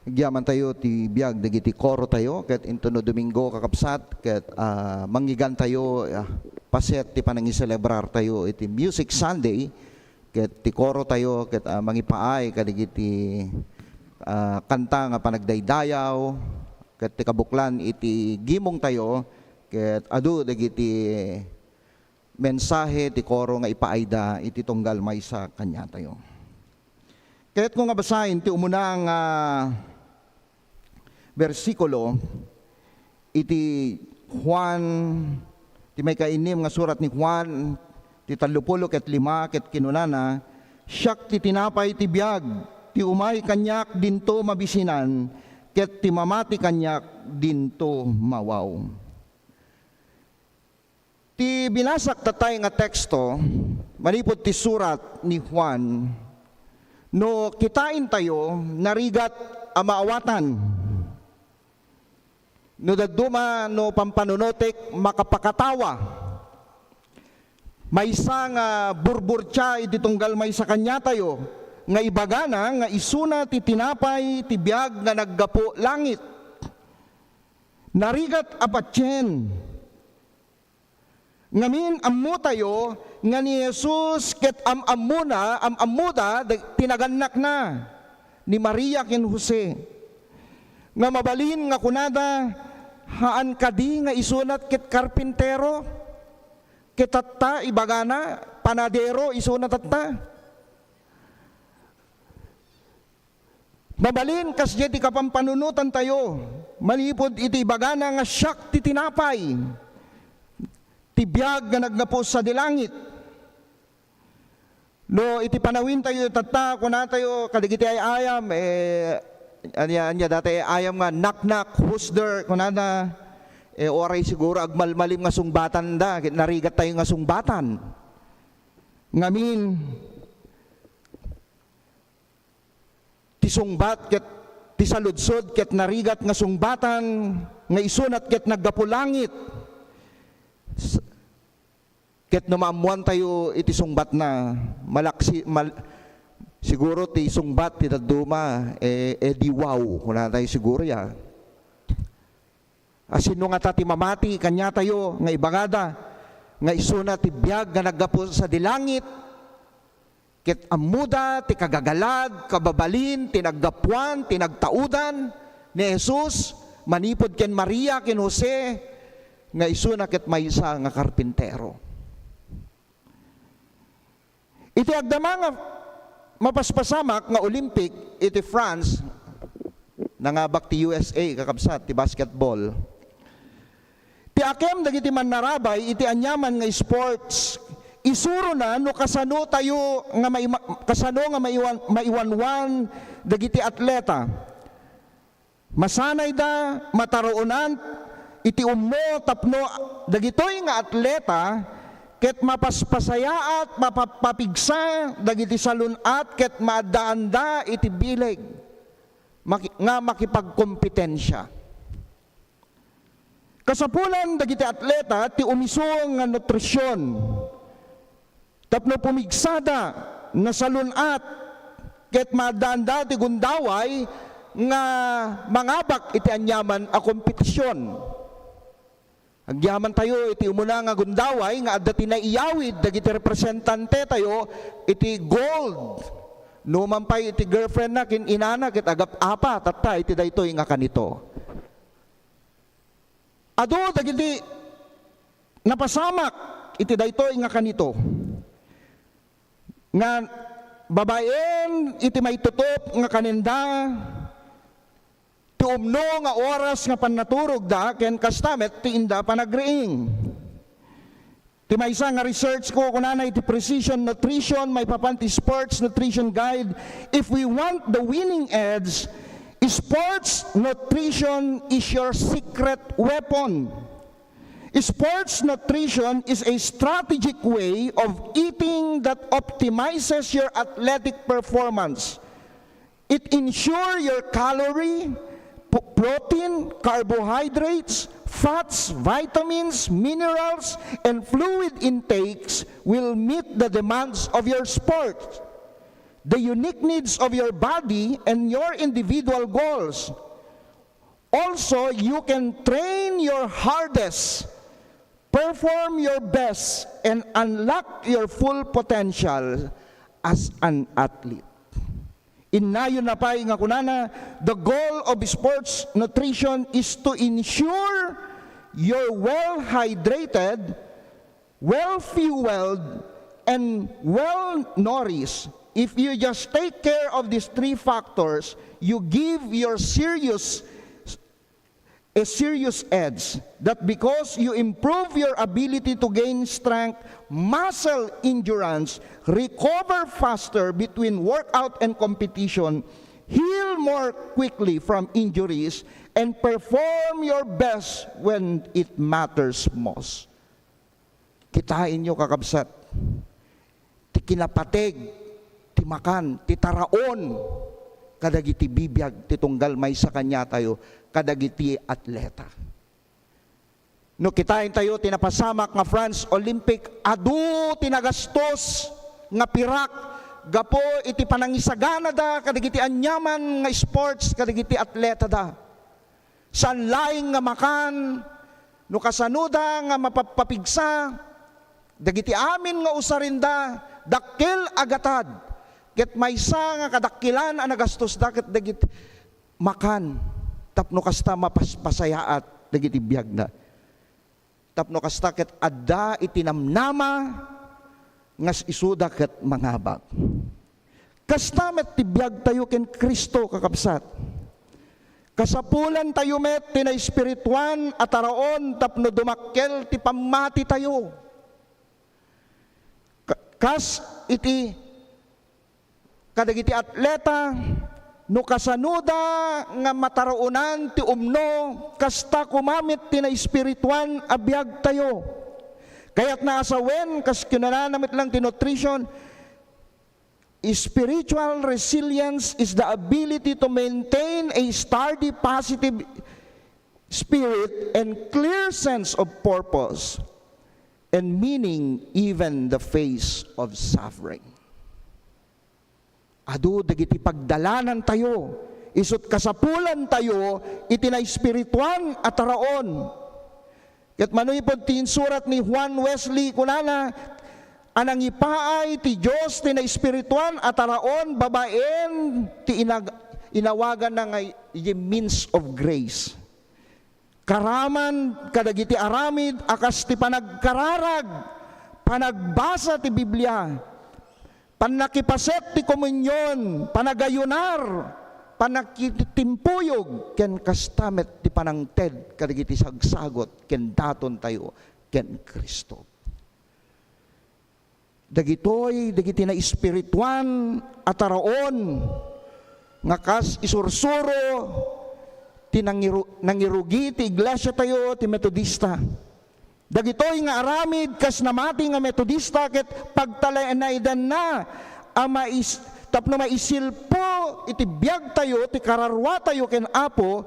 Agyamantayo ti biag dagiti korotayo, ket intono Domingo, kakabsat, ket, ah, mangngeggantayo, ah, paset ti panangiselebrartayo iti Music Sunday, ket ti korotayo, ket, ah, mangipaay kadagiti, ah, kanta nga panagdaydayaw, ket ti kabuklan iti gimongtayo, ket adu dagiti mensahe ti koro nga ipaayda iti tunggal maysa kaniatayo. Kayatko nga basaen ti umuna nga bersikulo iti Juan, ti maikainnem nga surat ni Juan, ti tallopulo ket lima, ket kinunana, "Siak ti tinapay ti biag, ti umay kaniak dinto mabisinan, ket ti mamati kaniak dinto mawaw." Ti binasak tatay nga teksto, manipud ti surat ni Juan, no kitaentayo, narigat a maawatan. No dadduma, no pampanunotek, makapakatawa. Maysa nga burburtia iti tunggal maysa kaniatayo, nga ibagana nga isuna ti tinapay ti biag nga naggapu langit. Narigat a patien. Ngamin, ammotayo nga ni Jesus ket am-ammona, am-ammoda, ti nagannakna, ni Maria ken Jose. Nga mabalin nga kunada, "Haan kadi nga isunat ket karpintero? Ket tatta, ibagana, panadero isuna tatta." Mabalin kasdiay ti kapampanunotantayo, manipud iti ibagana nga siak ti tinapay, ti biag nga naggapu sadi langit. No, iti panawintayo tatta, kunatayo, kadagiti ay-ayam, eh, ania, ania, dati ay-ayam nga, "Knock, knock, who's there?" kunada, eh, uray siguro agmalmalim nga sungbatan da, narigat tayo nga sungbatan. Ngamin, ti sungbat ket ti saludsod ket narigat nga sungbatan nga isunat ket naggapu langit. S-, ket no maammoantayo iti sungbatna, malaksi-, mal-, siguro ti sungbat ti dadduma, eh, eh, di wow, kunatayo siguro ya. A sino ngata ti mamati kaniatayo nga ibagada nga isuna ti biag nga naggapu sadi langit, ket ammoda ti kagagalad, kababalin, ti naggapuan, ti nagtaudan ni Jesus manipud ken Maria ken Jose, nga isuna ket maysa nga karpintero. Iti agdama nga mapaspasamak nga Olympic iti France, nangabak ti U S A, kakabsat, ti basketball. Ti akem dagiti mannarabay iti aniaman nga sports, isurona no kasano tayo nga maima-, kasano nga maiwan-, maiwanwan dagiti atleta. Masanayda, mataruonan iti umno tapno dagitoy nga atleta ket mapaspasayaat, mapapapigsa dagiti salun-at ket maaddaanda iti bileg maki-, nga makipagkompetensia. Kasapulan dagiti atleta ti umisu nga nutrision. Tapno pumigsada, nasalun-at, ket maaddaanda ti gundaway nga mangabak iti aniaman a kompetision. Agyamantayo iti umuna nga gundaway nga adda ti naiyawid dagiti representantetayo iti gold. Numan pay iti girlfriendna ken inana ket agap-apa tatta iti daytoy nga kanito. Adu dagiti napasamak iti daytoy nga kanito, nga babaen iti maitutop nga kanenda ti umno nga oras nga pannaturogda ken kasta met ti inda panagriing. Ti maysa nga research ko, kunana iti Precision Nutrition, maipapan ti Sports Nutrition Guide, "If we want the winning edge, sports nutrition is your secret weapon." Sports nutrition is a strategic way of eating that optimizes your athletic performance. It ensure your calorie, p-, protein, carbohydrates, fats, vitamins, minerals, and fluid intakes will meet the demands of your sport. the unique needs of your body and your individual goals. Also, you can train your hardest, perform your best, and unlock your full potential as an athlete. Innayonna pay nga kunana, the goal of sports nutrition is to ensure you're well hydrated, well fueled, and well nourished. If you just take care of these three factors, you give your serious a serious edge that because you improve your ability to gain strength, muscle endurance, recover faster between workout and competition, heal more quickly from injuries, and perform your best when it matters most. Kitaenyo, kakabsat, ti kinapateg ti makan, ti taraon kadagiti bibiag ti tunggal maysa kaniatayo kadagiti atleta. No kitaentayo ti napasamak nga France Olympic, adu ti nagastos nga pirak gapu iti panangisaganada kadagiti aniaman nga sports kadagiti atletada. Saan laeng nga makan, no kasanoda nga mapapapigsa, dagiti amin nga usarinda, dakkel a gatad, ket maysa nga kadakkelan a nagastosda ket dagiti makan, tapno kasta mapaspasayaat dagiti biagna. Tapno kasta ket adda iti namnama nga isuda ket mangabak. Kasta met ti biagtayo ken Cristo, kakabsat. Kasapulantayo met ti naespirituan a taraon tapno dumakkel ti pammatitayo. Ka-, kas iti kadagiti atleta, no kasanoda nga mataraonan ti umno, kasta koma met ti naespirituan a biagtayo. Kayatna a sawen, kas kinunana met lang ti nutrition, spiritual resilience is the ability to maintain a sturdy positive spirit and clear sense of purpose and meaning even the face of suffering. Adu dagiti pagdalanantayo, isut' kasapulantayo iti naespirituan a taraon. Ket manipud ti insurat ni Juan Wesley, kunana, a nangipaay ti Dios ti naespirituan a taraon babaen ti inag-, inawaganna nga the means of grace. Karaman kadagiti aramid a kas ti panagkararag, panagbasa ti Biblia, pannakipaset ti komunion, panagayunar, pannakitimpuyog, ken kasta met ti panangted kadagiti sagsagut ken datontayo ken Cristo. Dagitoy dagiti naespirituan a taraon nga kas isursuro ti nangiru-, nangirugi ti iglesiatayo ti Metodista. Dagitoy nga aramid kas namati nga Metodista ket pagtalinaedanna a mais-, tapno maisilpo iti biagtayo ti kararuatayo ken Apo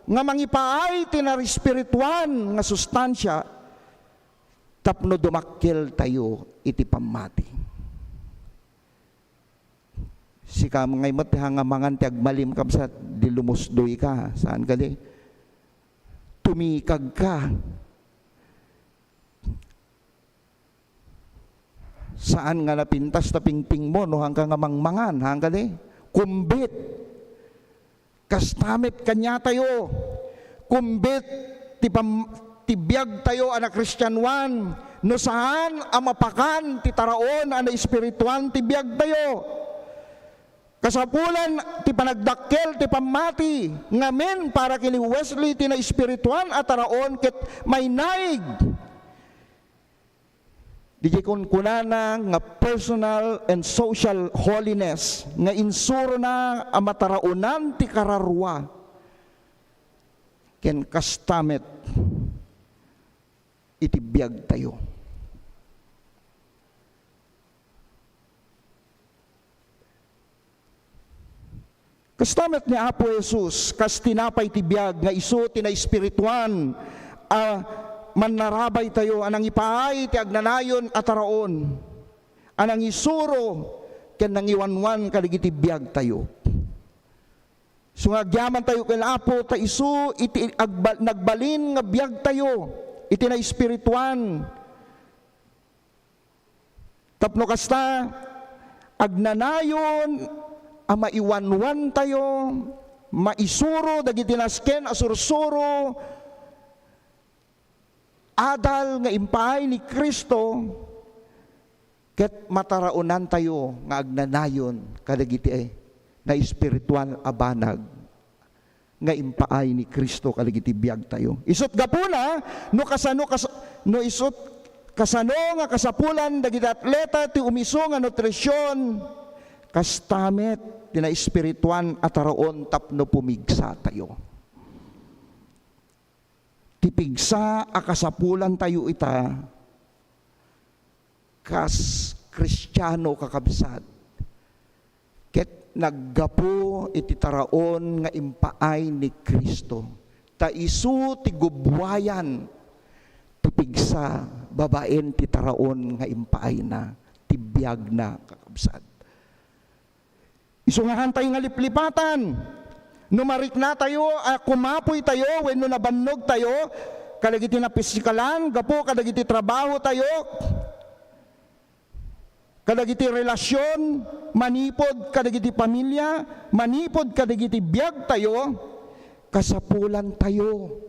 nga mangipaay ti naespirituan nga sustansia tapno dumakkeltayo iti pammati. Sika ngay met ti hangamangan ti agmalim, kabsat, di lumusdoyka, saan kadi? Tumikagka. Saan nga napintas ta pingpingmo no hanka nga mangmangan, hanka di? Kumbit. Kasta met kaniatayo. Kumbit ti pam-, ti biagtayo a nakristianoan no saan a mapakan ti taraon a naespirituan ti biagtayo. Kasapulan ti panagdakkel ti pammati, ngamin para ken ni Wesley ti naespirituan a taraon ket mainaig. Diay kunkunana nga personal and social holiness nga insurona a mataraonan ti kararua ken kasta met iti biagtayo. Kasta met ni Apo Jesus, kas tinapay ti biag nga isu ti naespirituan a mannarabaytayo a nangipaay ti agnanayon a taraon, a nangisuro ken nangiwanwan kadagiti biagtayo. So nga agyamantayo ken Apo, ta isu iti agba-, nagbalin nga biagtayo iti naespirituan. Tapno kasta, agnanayon a maiwanwantayo, maisuro dagiti nasken a sursuro, adal nga impaay ni Cristo, ket mataraonantayo nga agnanayon kadagiti naespirituan a banag nga impaay ni Cristo kadagiti biagtayo. Isut' gapuna, no kasano kas-, no isut' kasano nga kasapulan dagiti atleta ti umisu nga nutrision, kasta met ti naespirituan a taraon tapno pumigsatayo. Ti pigsa a kasapulantayo ita kas Kristiano, kakabsat, ket naggapu iti taraon nga impaay ni Cristo, ta isu ti gubbuayan ti pigsa babaen ti taraon nga impaayna, ti biagna, kakabsat. Isu nga haantayo nga liplipatan. No mariknatayo a kumapoytayo wenno nabannogtayo kadagiti napisikalan gapu kadagiti trabahotayo, kadagiti relasyon, manipud kadagiti pamilia, manipud kadagiti biagtayo, kasapulantayo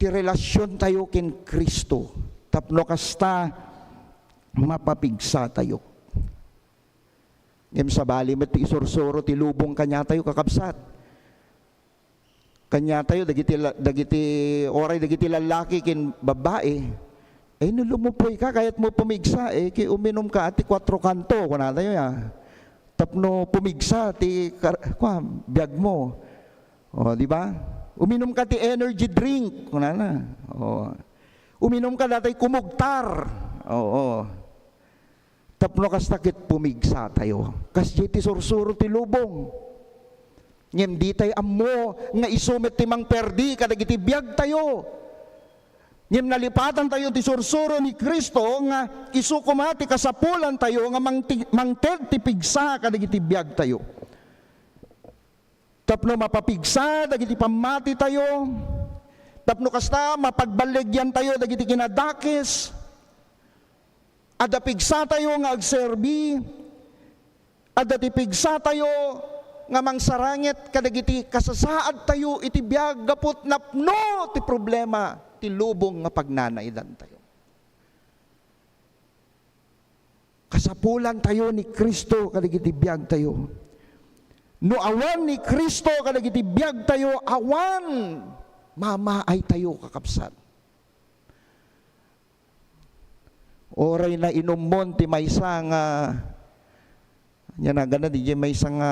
ti relasiontayo ken Cristo tapno kasta mapapigsatayo. Ngem sabali met ti isursuro ti lubong kaniatayo, kakabsat. Kaniatayo, dagiti la-, dagiti, uray dagiti lallaki ken babbai, eh, no lumupoyka, kayatmo pumigsa, eh, ki uminumka ti Cuatro Canto, kunatayo, ya. Tapno pumigsa ti kar-, kuan, biagmo. O, di ba? Uminumka ti energy drink, kunana. O. Uminumka datay kumugtar. Oo. Tapno kasta ket pumigsatayo. Kasdiay ti sursuro ti lubong. Ngem ditay ammo nga isu met ti mangperdi kadagiti biagtayo. Ngem nalipatantayo ti sursuro ni Cristo nga isu koma ti kasapulantayo nga mangti-, mangted ti pigsa kadagiti biagtayo. Tapno mapapigsa dagiti pammatitayo, tapno kasta, mapagballigyantayo dagiti kinadakes. Adda pigsatayo nga agserbi, adda ti pigsatayo nga mangsaranget kadagiti kasasaadtayo iti biag gapu ta napno ti problema ti lubong nga pagnanaidantayo. Kasapulantayo ni Cristo kadagiti biagtayo. No awan ni Cristo kadagiti biagtayo, awan mamaaytayo, kakabsat. Uray nainummon ti maysa nga, ania naganna, diay maysa nga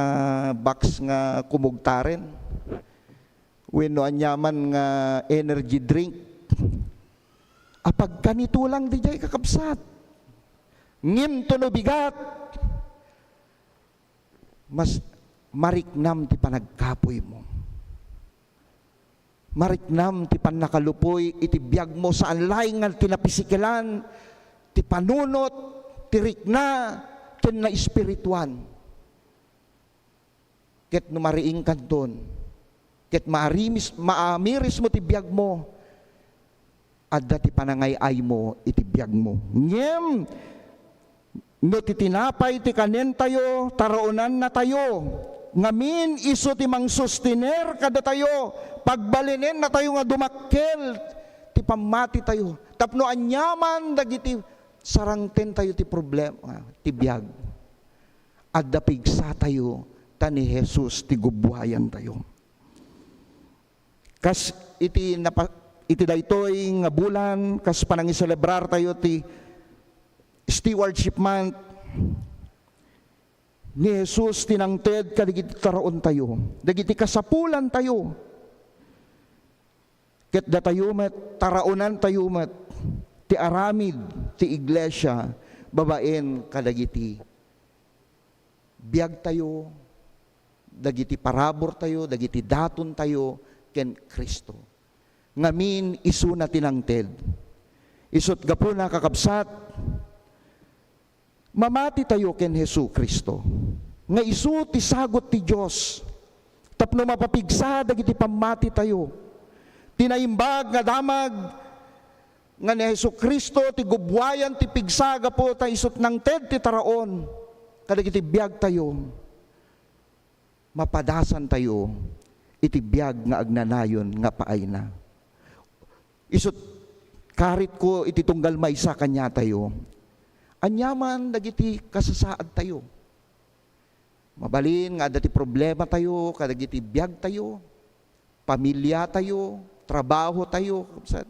box nga kumugtaren wenno aniaman nga energy drink. Apagkanito lang diay, kakabsat. Ngem to no bigat, mas mariknam ti panagkapuymo. Mariknam ti pannakalupoy iti biagmo, saan laeng nga ti napisikilan, ti panunot, ti rikna, ken naespirituan. Ket no mariingkanton, ket maarimis-, maamirismo ti biagmo, adda ti panangay-aymo iti biagmo. Ngem no ti tinapay ti kanentayo, taraonannatayo, ngamin isu ti mangsustener kadatayo, pagbalinennatayo nga dumakkel ti pammatitayo, tapno aniaman dagiti sarangtentayo ti problema, ti biag. Adda pigsatayo, ta ni Jesus ti gubbuayantayo. Kas iti napa-, iti daytoy nga bulan, kas panangiselebrartayo ti Stewardship Month, ni Jesus ti nangted kadagiti taraontayo, dagiti kasapulantayo. Ket datayo met, taraonantayo met ti aramid ti iglesia babaen kadagiti biagtayo, dagiti paraburtayo, dagiti datontayo ken Cristo. Ngamin, isuna ti nangted. Isut' gapuna, kakabsat, Mamati tayo ken Jesu-Cristo, nga isu ti sagut ti Dios tapno mapapigsa dagiti pammati tayo. Ti naimbag nga damag nga ni Jesu-Cristo ti gubbuayan ti pigsa gapu ta isut' nangted ti taraon kadagiti biag tayo. Mapadasan tayo iti biag nga agnanayon nga paayna. Isut' karitko iti tunggal maysa kaniatayo. Aniaman dagiti kasasaad tayo. Mabalin nga adda ti problema tayo kadagiti biag tayo, pamilya tayo, trabaho tayo, kabsat.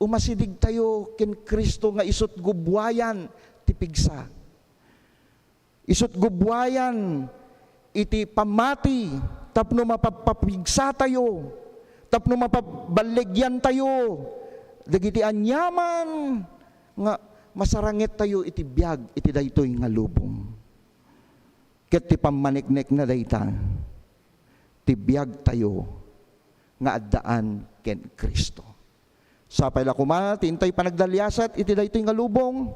Umasidig tayo ken Cristo nga isut' gubbuayan ti pigsa. Isut' gubbuayan iti pammati tapno mapapapigsa tayo, tapno mapaballegian tayo dagiti aniaman nga masaranget tayo iti biag iti daytoy nga lubong. Ket ti pammaneknekna dayta, ti biag tayo nga addaan ken Cristo. Sapay la koma ti intay panagdaliasat iti daytoy nga lubong,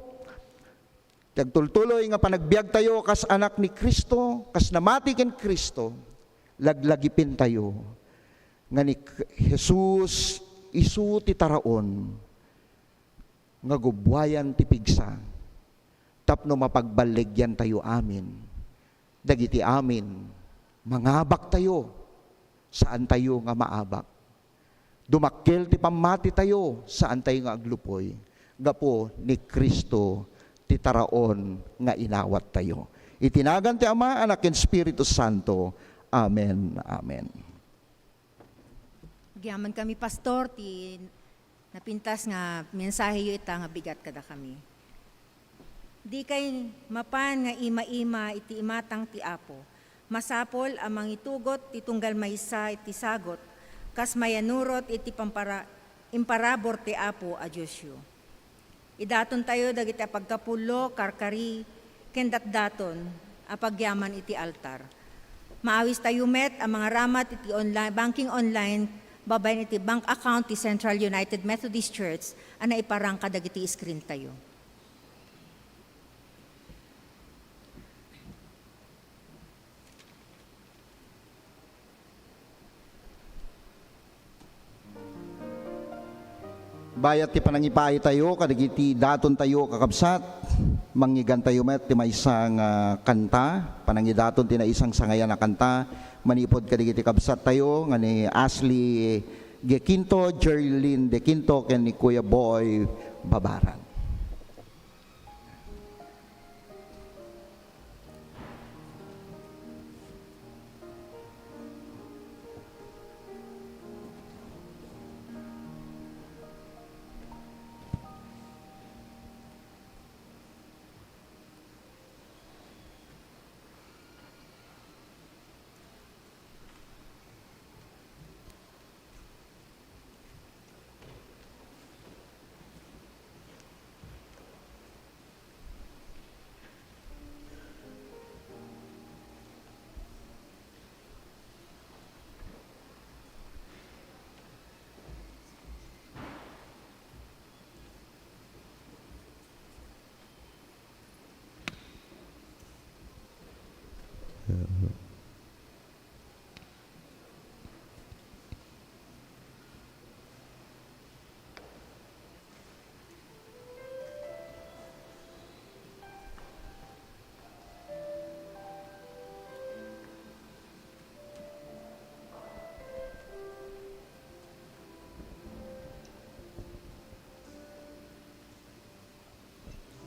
ti agtultuloy nga panagbiag tayo kas anak ni Cristo, kas namati ken Cristo, laglagipen tayo nga ni Jesus isu ti taraon nga gubbuayan ti pigsa tapno mapagballegian tayo amin. Dagiti amin, mangabak tayo, saan tayo nga maabak. Dumakkel ti pammati tayo, saan tayo nga aglupoy. Gapu ni Cristo ti taraon nga inawat tayo. Iti nagan ti Ama, Anak, ken Espiritu Santo. Amen. Amen. Agyaman kami, Pastor, ti napintas nga mensaheyo ita nga bigat kadakami. Dikay mapan nga ima-ima iti imatang ti Apo. Masapul a mangitugot ti tunggal maysa iti sagut, kas mayanurot iti pampara-, imparabur ti Apo a Diosyo. Idaton tayo dagiti apagkapullo, karkari, ken datdaton a pagyaman iti altar. Maawis tayo met a mangaramat iti online, banking online, babaen iti bank account ti Central United Methodist Church a naiparang kadagiti screen tayo. Bayat ti panangipaay tayo kadagiti daton tayo, kakabsat, mangngeggan tayo met ti maysa nga kanta, panangidaton ti naisangsangayan a kanta manipud kadagiti kabsat tayo nga ni Ashley Gequinto, Jerlyn De Quinto, ken ni Kuya Boy Babaran.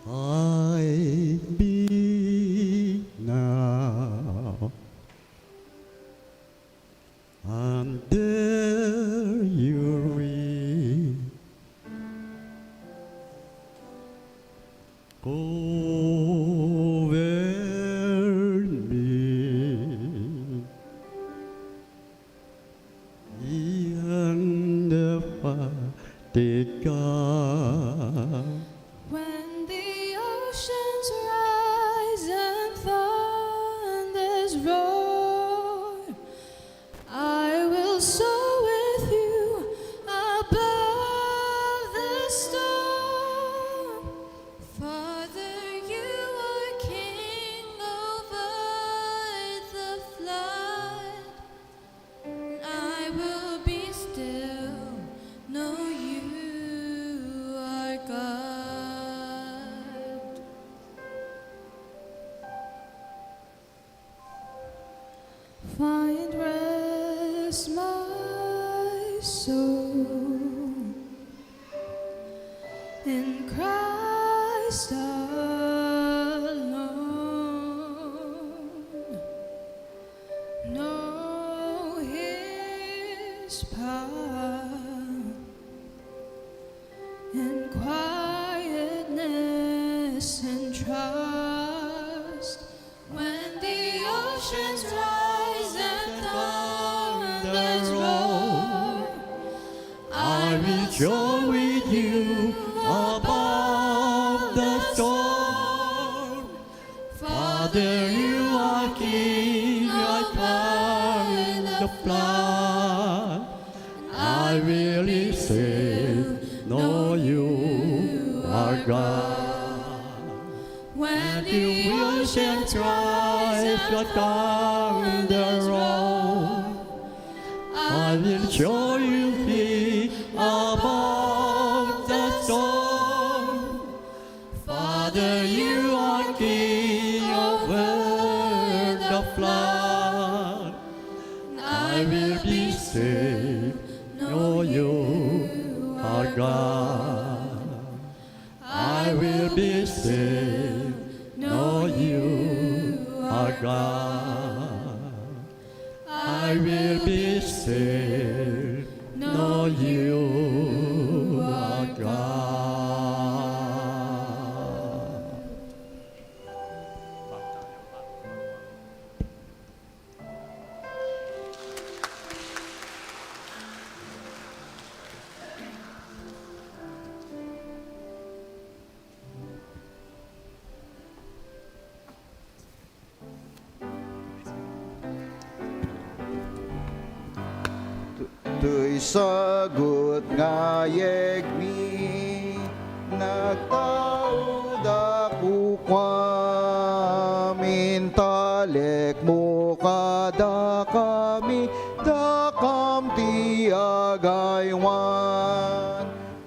Hide me now under your wing. Cover me. Beyond the fatigue. When the oceans rise and thunders roar, I will soar with you above the storm. Father, you In Christ alone, know his power. In quietness and trust, when the oceans rise and thunders roar, I will join with you above the storm. Father, you are King, I part the flood. I will be saved, know you are God. When the ocean cries, the thunder roar, I will join with thee above the storm. Father, you are King over the flood. I will be saved, know you are God. I will be saved, know you are God. I will be saved, know you are God. Toy sagut nga yegmi, nagtaud a kukuam, intalekmo kadakami, dakam ti agaywan.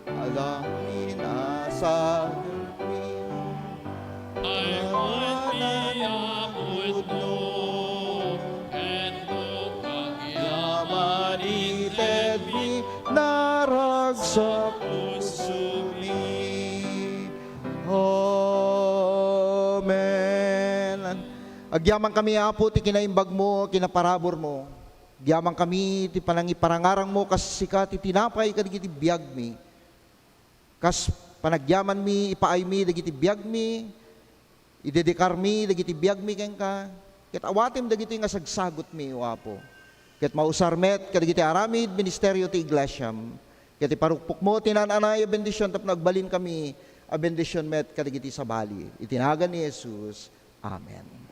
Alamin a sagupi. Ay, ay, ni Apo Dios, ken no agyaman itedmi, naragsak pusomi. Amen. Agyamankami, Apo, ti kinaimbagmo, kinaparaburmo. Agyamankami ti panangiparangarangmo kas sika ti tinapay kadagiti biagmi. Kas panagyamanmi, ipaaymi dagiti biagmi, idedekarmi dagiti biagmi kenka, ket awatem dagitoy nga sagsagutmi, O Apo. Ket mausar met kadagiti aramid ministerio ti iglesiam, ket iparukpokmo ti naan-anay a bendision tapno agbalinkami a bendision met kadagiti sabali. Iti nagan ni Jesus. Amen.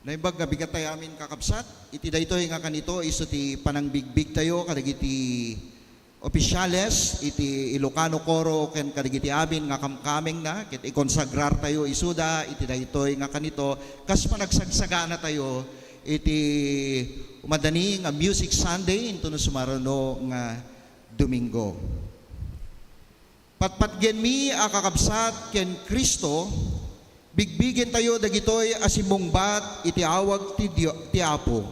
Naimbag nga bigat tayo amin, kakabsat. Iti daytoy nga kanito, isu ti panangbigbigtayo kadagiti opisyales iti Ilocano Coro ken kadagiti amin nga kamkamengna, ket ikonsagrartayo isuda iti daytoy nga kanito, kas panagsagsagana tayo iti umadani nga Music Sunday intono sumarano nga Domingo. Patpatgenmi a kakabsat ken Cristo, bigbigentayo dagitoy a simmungbat iti awag ti Dio-, ti Apo.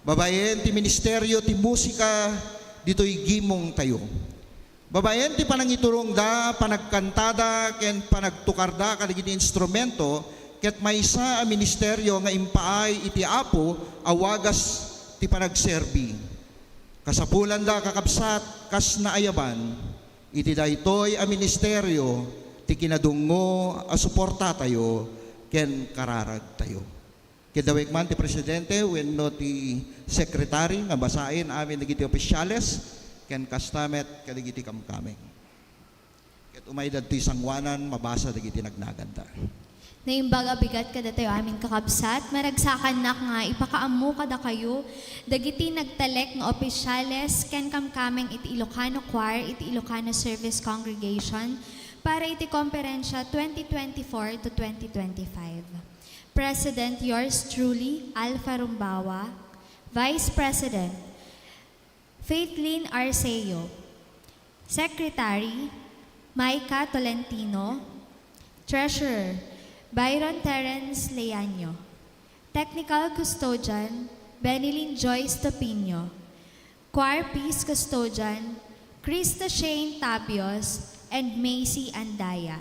Babaen ti ministerio ti musika ditoy gimongtayo. Babaen ti panangiturongda, panagkantada, ken panagtukarda kadagiti instrumento, ket maysa a ministerio nga impaay iti Apo a wagas ti panagserbi. Kasapulanda, kakabsat, kas naayaban, iti daytoy a ministerio ti kinadungngo a suportatayo ken kararagtayo. Ket dawek man ti presidente wenno ti sekretari nga basaen amin dagiti opisyales ken kasta met kadagiti kamkameng. Ket umay dadtoy sangoanan, mabasa dagiti nagnaganda. Naimbag a bigat kadatayo amin, kakabsat, maragsakannak nga ipakaammo kadakayo dagiti nagtalek nga opisyales ken kamkameng iti Ilocano Choir iti Ilocano Service Congregation para iti Komperensia twenty twenty-four to twenty twenty-five. President, yours truly, Alpha Rumbawa. Vice President, Faithlyn Arceo. Secretary, Micah Tolentino. Treasurer, Byron Terence Leaño. Technical Custodian, Benilyn Joyce Topinio. Choir Piece Custodian, Krista Shane Tabios and Macy Andaya.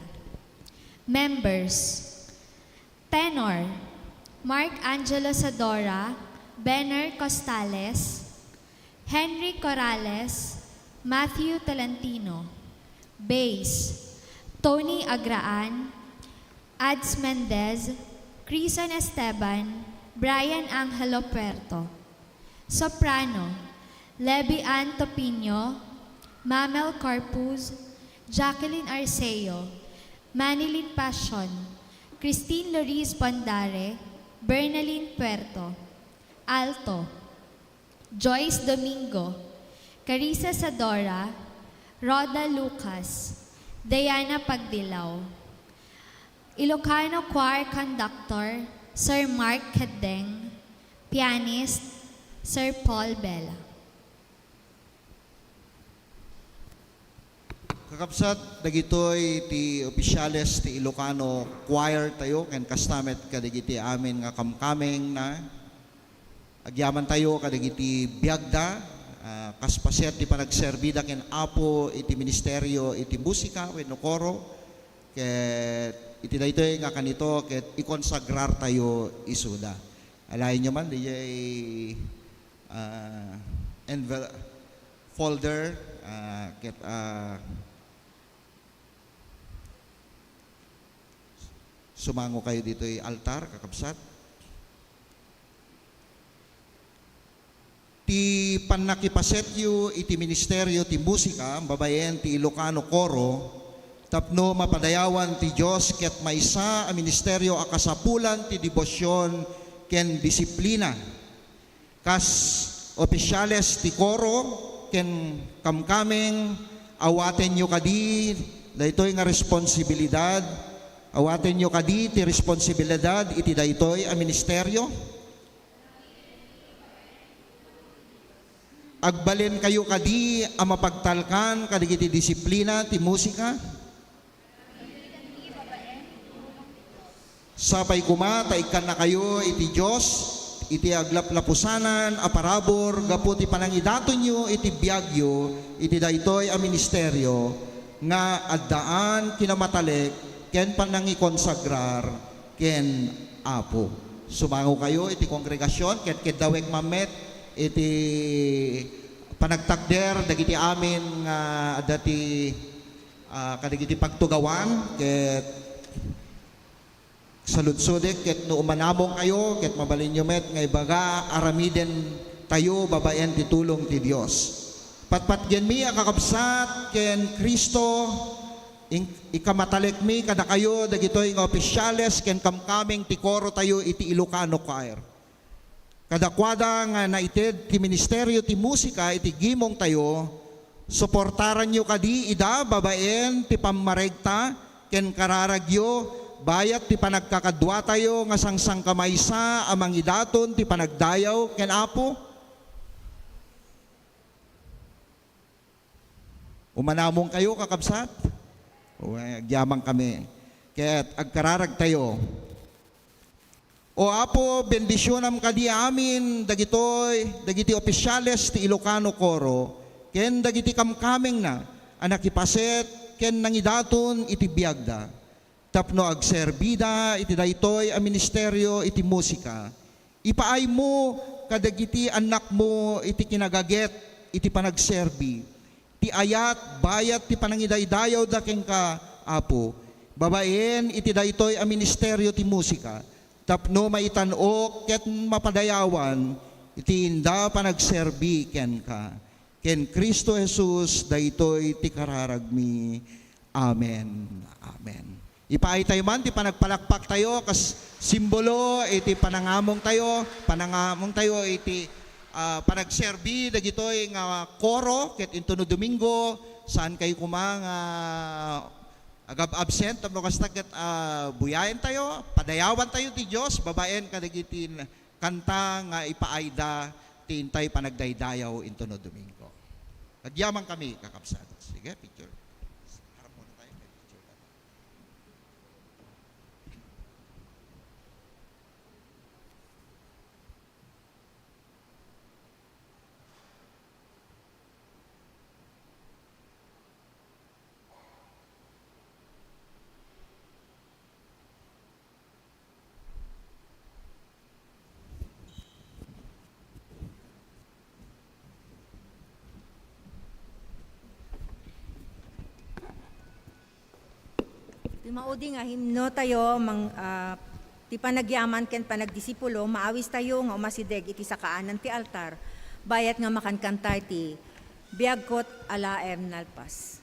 Members, tenor, Mark Angelo Sadora, Benner Costales, Henry Corrales, Matthew Tolentino. Bass, Tony Agraan, Ads Mendez, Crison Esteban, Brian Angelo Puerto. Soprano, Levy Ann Topinio, Mamel Corpuz, Jacqueline Arceo, Manilyn Passion, Christine Loriz Bondare, Bernalyn Puerto. Alto, Joyce Domingo, Carissa Sadora, Rhoda Lucas, Diana Pagdilaw. Ilocano Choir Conductor, Sir Mark Caddeng. Pianist, Sir Paul Bella. Kakabsat, dagitoy ti opisyales ti Ilocano Choir tayo, ken kasta met kadagiti amin nga kamkamengna. Agyaman tayo kadagiti biagda, ah, kas paset ti panagserbida ken Apo iti ministerio iti musika wenno koro, ket iti daytoy nga kanito ket ikonsagrar tayo isuda. Alaenyo man, diay, ah, envel-, folder, ah, ket, ah, sumango kayo ditoy altar, kakabsat. Ti pannakipasetyo iti ministerio ti musika, babaen ti Ilocano Coro, tapno mapadayawan ti Dios ket maysa a ministerio a kasapulan ti debosion ken disiplina. Kas opisyales ti koro ken kamkameng, awatenyo kadi daytoy nga responsibilidad, awatenyo kadi ti responsibilidad iti daytoy a ministerio? Agbalinkayo kadi a mapagtalkan kadagiti disiplina ti musika? Sapay koma ta ikkannakayo iti Dios iti aglaplapusanan a parabur gapu ti panangidatonyo iti biagyo iti daytoy a ministerio nga addaan kinamatalek ken panangikonsagrar ken Apo. Sumangokayo iti kongregasion ket keddawek man met iti panagtakder dagiti amin nga adda ti, ah, kadagiti pagtugawan ket saludsodek ket no umanamongkayo ket mabalinyo met nga ibaga aramiden tayo babaen ti tulong ti Dios. Patpatgenmi a kakabsat ken Cristo, in-, ikamatalekmi kadakayo dagitoy nga opisyales ken kamkameng ti koro tayo iti Ilocano Choir. Kadakuada nga naited ti ministerio ti musika iti gimong tayo, suportaranyo kadi ida babaen ti pammaregta ken kararagyo bayat ti panagkakadua tayo nga sangsangkamaysa a mangidaton ti panagdayaw ken Apo? Umanamongkayo, kakabsat? Wen, agyamankami. Ket agkararagtayo. O Apo, bendisionam kadi amin dagitoy, dagiti opisyales ti Ilocano Coro, ken dagiti kamkamengna a nakipaset ken nangidaton iti biagda. Tapno agserbida iti daytoy a ministerio iti musika, ipaaymo kadagiti annakmo iti kinagaget iti panagserbi, ti ayat bayat ti panangidaydayawda kenka, Apo, babaen iti daytoy a ministerio ti musika, tapno maitan-ok ket mapadayawan iti inda panagserbi kenka. Ken Cristo Jesus, daytoy ti kararagmi. Amen. Amen. Ipaaytayo man ti panagpalakpaktayo kas simbolo iti panangamongtayo, panangamongtayo iti, ah, panagserbi dagitoy nga koro ket intono Domingo, saan kayo koma nga agab-absent tapno kasta ket, ah, buyaentayo, padayawantayo ti Dios babaen kadagiti n-, kanta nga ipaayda ti intay panagdaydayaw intono Domingo. Agyamankami, kakabsat. Sige, picture. Harap muna tayo, may picture tayo. Ti maudi nga himno tayo, mang-, ah, ti panagyaman ken panagdisipulo, maawis tayo nga umasideg iti sakaanan ti altar, bayat nga makankanta iti Biagko a laeng nalpas.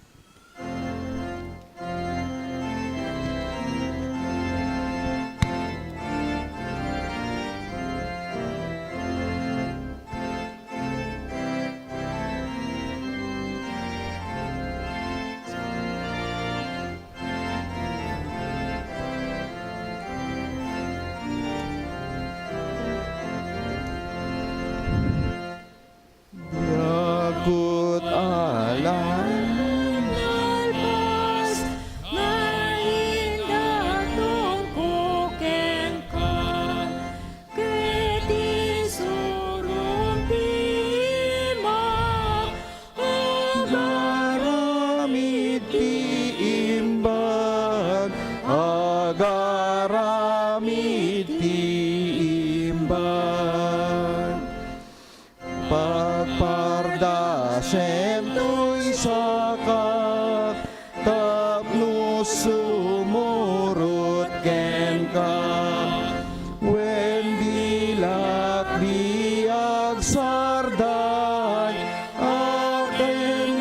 Biagko a laeng nalpas, nga indatongko kenka, ket isurom ti imak, agaramid ti imbag, agaramid ti imbag. Pagpardasem toy sakak, tapno sumurot kenka. Wen bilak di agsarday, akin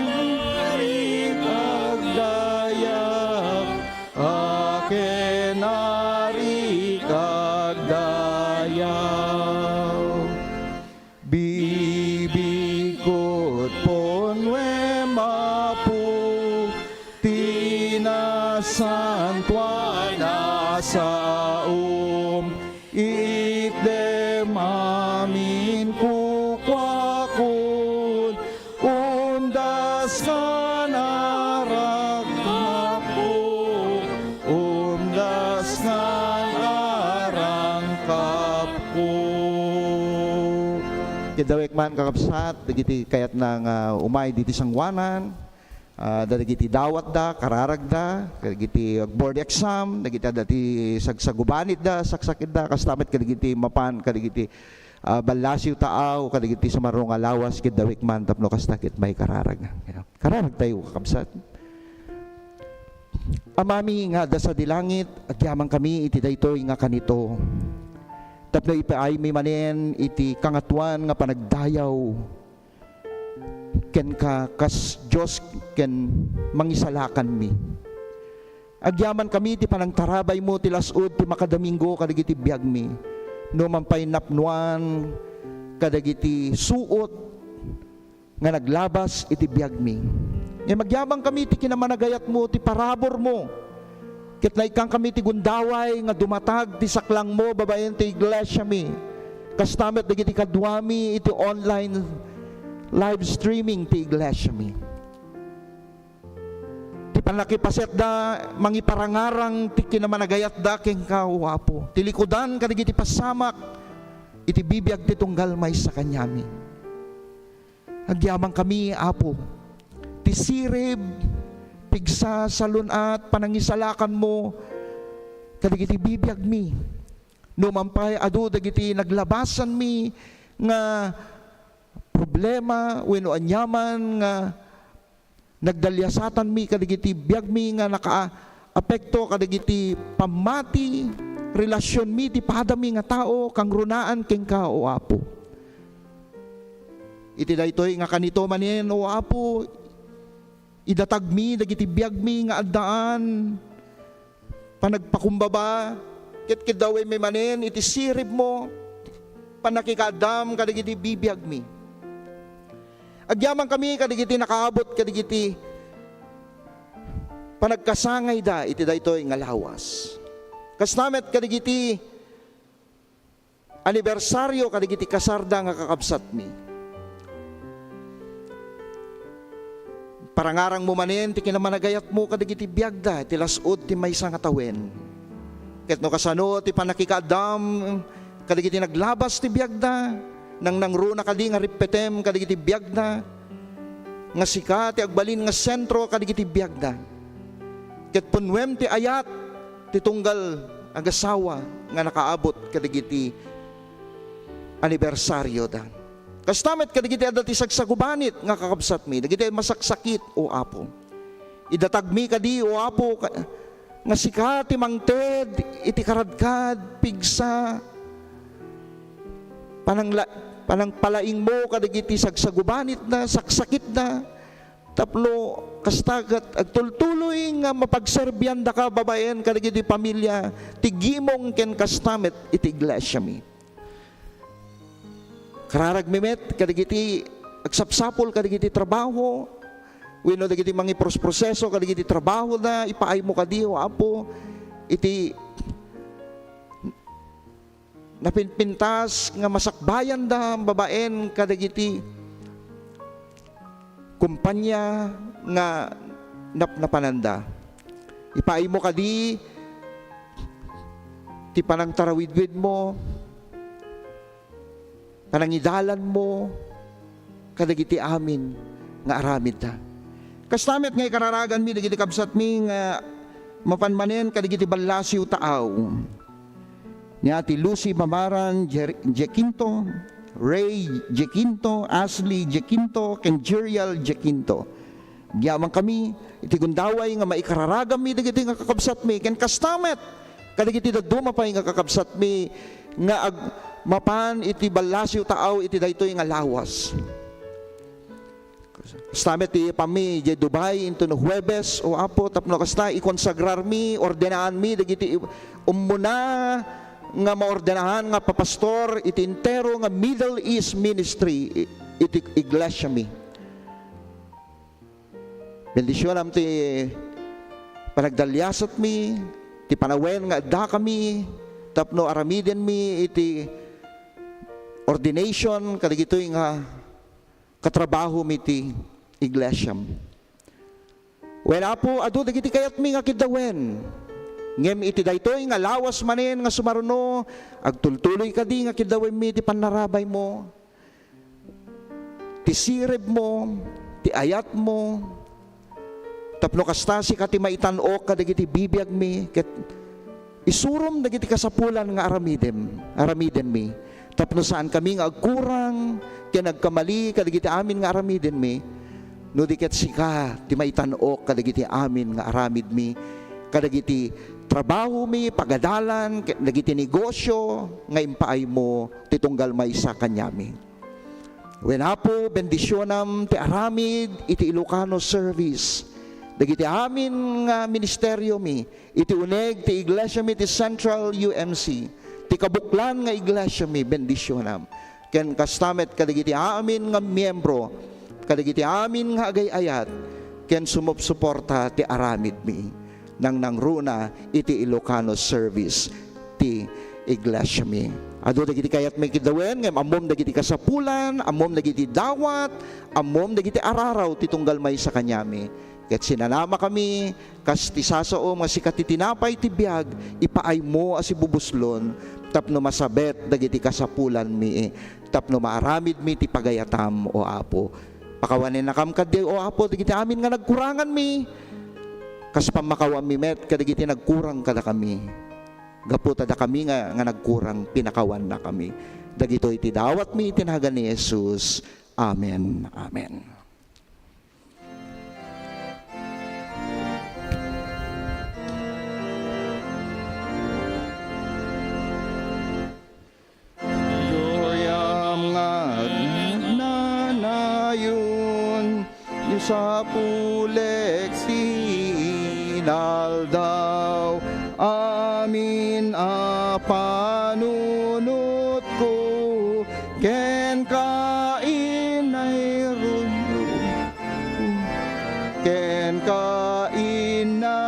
arik agdayag, akin arik agdayag. Bibigkot ponwem, Apo, ti nasantoan a saom. Itdem amin kukuakon, umdas ngan arangkapko, umdas ngan arangkapko. Ket dawek man, kakabsat, dagiti kayatna nga umay ditoy sangoanan, ah, dagiti dawatda, kararagda, kadagiti agboard exam, dagiti adda ti sagsagubanitda, saksakitda, kasta met kadagiti mapan, kadagiti, ah, ballasiw taaw, kadagiti sumarno nga lawas, ket dawek man tapno kasta ket maikararag. Kararagtayo, kakabsat. Amami nga adda sadi langit, agyamankami iti daytoy nga kanito, tapno ipaaymi manen iti Kangatoan nga panagdayaw kenka kas Dios ken Mangisalakanmi. Agyamankami ti panangtarabaymo ti las-ud ti makadomingo kadagiti biagmi. No man pay napnoan kadagiti suot nga naglabas iti biagmi. Ngem agyamankami ti kinamanagayatmo, ti paraburmo, ket naikkankami ti gundaway nga dumatag ti saklangmo babaen ti iglesiami. Kasta met dagiti kaduami iti online live streaming ti iglesiami. Ti pannakipasetda, mangiparangarang ti kinamanagayatda kenka, O Apo. Ti likudan kadagiti pasamak iti bibiag ti tunggal maysa kaniami. Agyamankami, Apo, ti sirib, pigsa, salun-at, panangisalakanmo kadagiti bibiagmi. No man pay adu dagiti naglabasanmi nga problema wenno aniaman nga nagdaliasatanmi kadagiti biagmi nga nakaapekto kadagiti pammati, relasionmi ti padami nga tao, kangrunaan kenka, O Apo. Iti daytoy nga kanito manen, O Apo, idatagmi dagiti biagmi nga addaan panagpakumbaba, ket keddawaymi manen iti siribmo, pannakikaaddam kadagiti bibiagmi. Agyamankami kadagiti nakaabot kadagiti panagkasangayda iti daytoy nga lawas. Kasta met kadagiti anibersario kadagiti kasarda nga kakabsatmi. Parangarangmo manen ti kinamanagayatmo kadagiti biagda iti las-ud ti maysa nga tawen. Ket no kasano ti pannakikaaddam kadagiti naglabas ti biagda, nangnangruna kadi nga rippetem kadagiti biagda, nga sika ti agbalin nga sentro kadagiti biagda. Ket punnuem ti ayat ti tunggal agasawa nga nakaabot kadagiti anibersarioda. Kasta met kadagiti adda ti sagsagubanit nga kakabsatmi, dagiti masaksakit, O Apo. Idatagmi kadi, O Apo, ka-, nga sika ti mangted iti karadkad, pigsa, panangla-, panangpalaingmo kadagiti sagsagubanitda, saksakitda, tapno kasta ket agtultuloy nga mapagserbiandaka babaen kadagiti pamilya ti gimong ken kasta met iti iglesiami. Kararagmi met kadagiti agsapsapul kadagiti trabaho wenno dagiti mangiprosproseso kadagiti trabahoda, ipaaymo kadi, O Apo, iti napinpintas nga masakbayanda babaen kadagiti kompania nga napnapananda. Ipaaymo kadi ti panangtarawidwidmo, panangidalanmo kadagiti amin nga aramidda. Kasta met nga ikararaganmi dagiti kabsatmi nga mapan manen kadagiti ballasiw taaw. Ni Ate Lucy Bamaran Jer-, Jacinto, Ray Jacinto, Ashley Jacinto, ken Jerial Jacinto. Agyamankami iti gundaway nga maikararaganmi dagiti nga kakabsatmi, ken kasta met kadagiti dadduma pay nga kakabsatmi nga ag-, mapan iti ballasiw taaw iti daytoy nga lawas. Kasta met ti ipammi idiay Dubai inton Huwebes, O Apo, tapno kasta ikonsagrarmi, ordenaanmi dagiti i-, ummuna nga maordenahan nga papastor iti entero nga Middle East Ministry i-, iti iglesiami. Bendisionam ti panagdaliasatmi, ti panawen nga addakami tapno aramidenmi iti ordination kadagitoy nga katrabahom iti iglesiam. Wen, Apo, adu dagiti kayatmi nga kiddawen. Ngem iti daytoy nga lawas manen nga sumaruno, agtultuloy kadi nga kiddawenmi ti pannarabaymo, ti siribmo, ti ayatmo, tapno kasta sika ti maitan-ok kadagiti bibiagmi, ket isurom dagiti kasapulan nga aramidem, aramidenmi, tapno saankami nga agkurang ken agkamali kadagiti amin nga aramidenmi, no di ket sika ti maitan-ok kadagiti amin nga aramidmi, kadagiti trabahomi, pagadalan, ket dagiti negosio nga impaaymo ti tunggal maysa kaniami. Wen, Apo, bendisionam ti aramid iti Ilocano service. Dagiti amin nga ministeriomi, iti uneg ti iglesiami ti Central U M C, ti kabuklan nga iglesiami, bendisionam. Ken kasta met kadagiti amin nga miembro, kadagiti amin nga agay-ayat, ken sumupsuporta ti aramidmi. Nangnangruna iti Ilocano service ti iglesiami. Adu dagiti kayatmi kiddawen, ngem ammom dagiti kasapulan, ammom dagiti dawat, ammom dagiti araraw ti tunggal maysa kaniami. Ket sinanamakami, kas ti sasaom nga sika ti tinapay ti biag, ipaaymo a sibubuslon tapno masabet dagiti kasapulanmi, tapno maaramidmi ti pagayatam, O Apo. Pakawanennakam kadi, O Apo, dagiti amin nga nagkuranganmi, kas pammakawanmi met kadagiti nagkurang kadakami. Gapu ta dakami nga, nga nagkurang, pinakawannakami. Dagitoy ti dawatmi iti nagan ni Jesus. Amen. Amen. Gayam nga agnanayon, isapulek ti inaldaw, amin a panunotko, kenka inayruyo, kenka ina-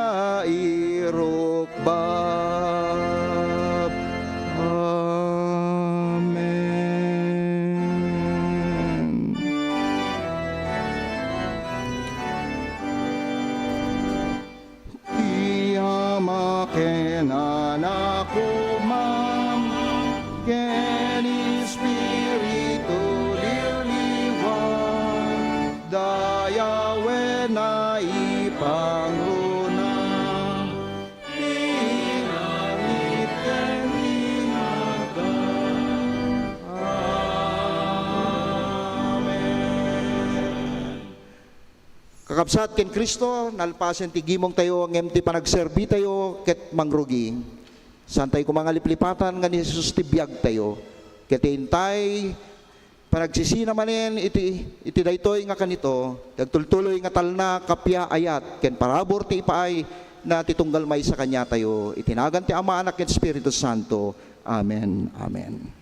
Kakabsat ken Cristo, nalpasen ti gimongtayo ngem ti panagserbitayo ket mangrugi. Saantayo koma nga liplipatan nga ni Jesus ti biagtayo. Ket intay panagsisina manen iti, iti daytoy nga kanito, ti agtultuloy nga talna, kappia, ayat, ken parabur ti ipaay na ti tunggal maysa kaniatayo. Iti nagan ti Ama, Anak, ken Espiritu Santo. Amen. Amen.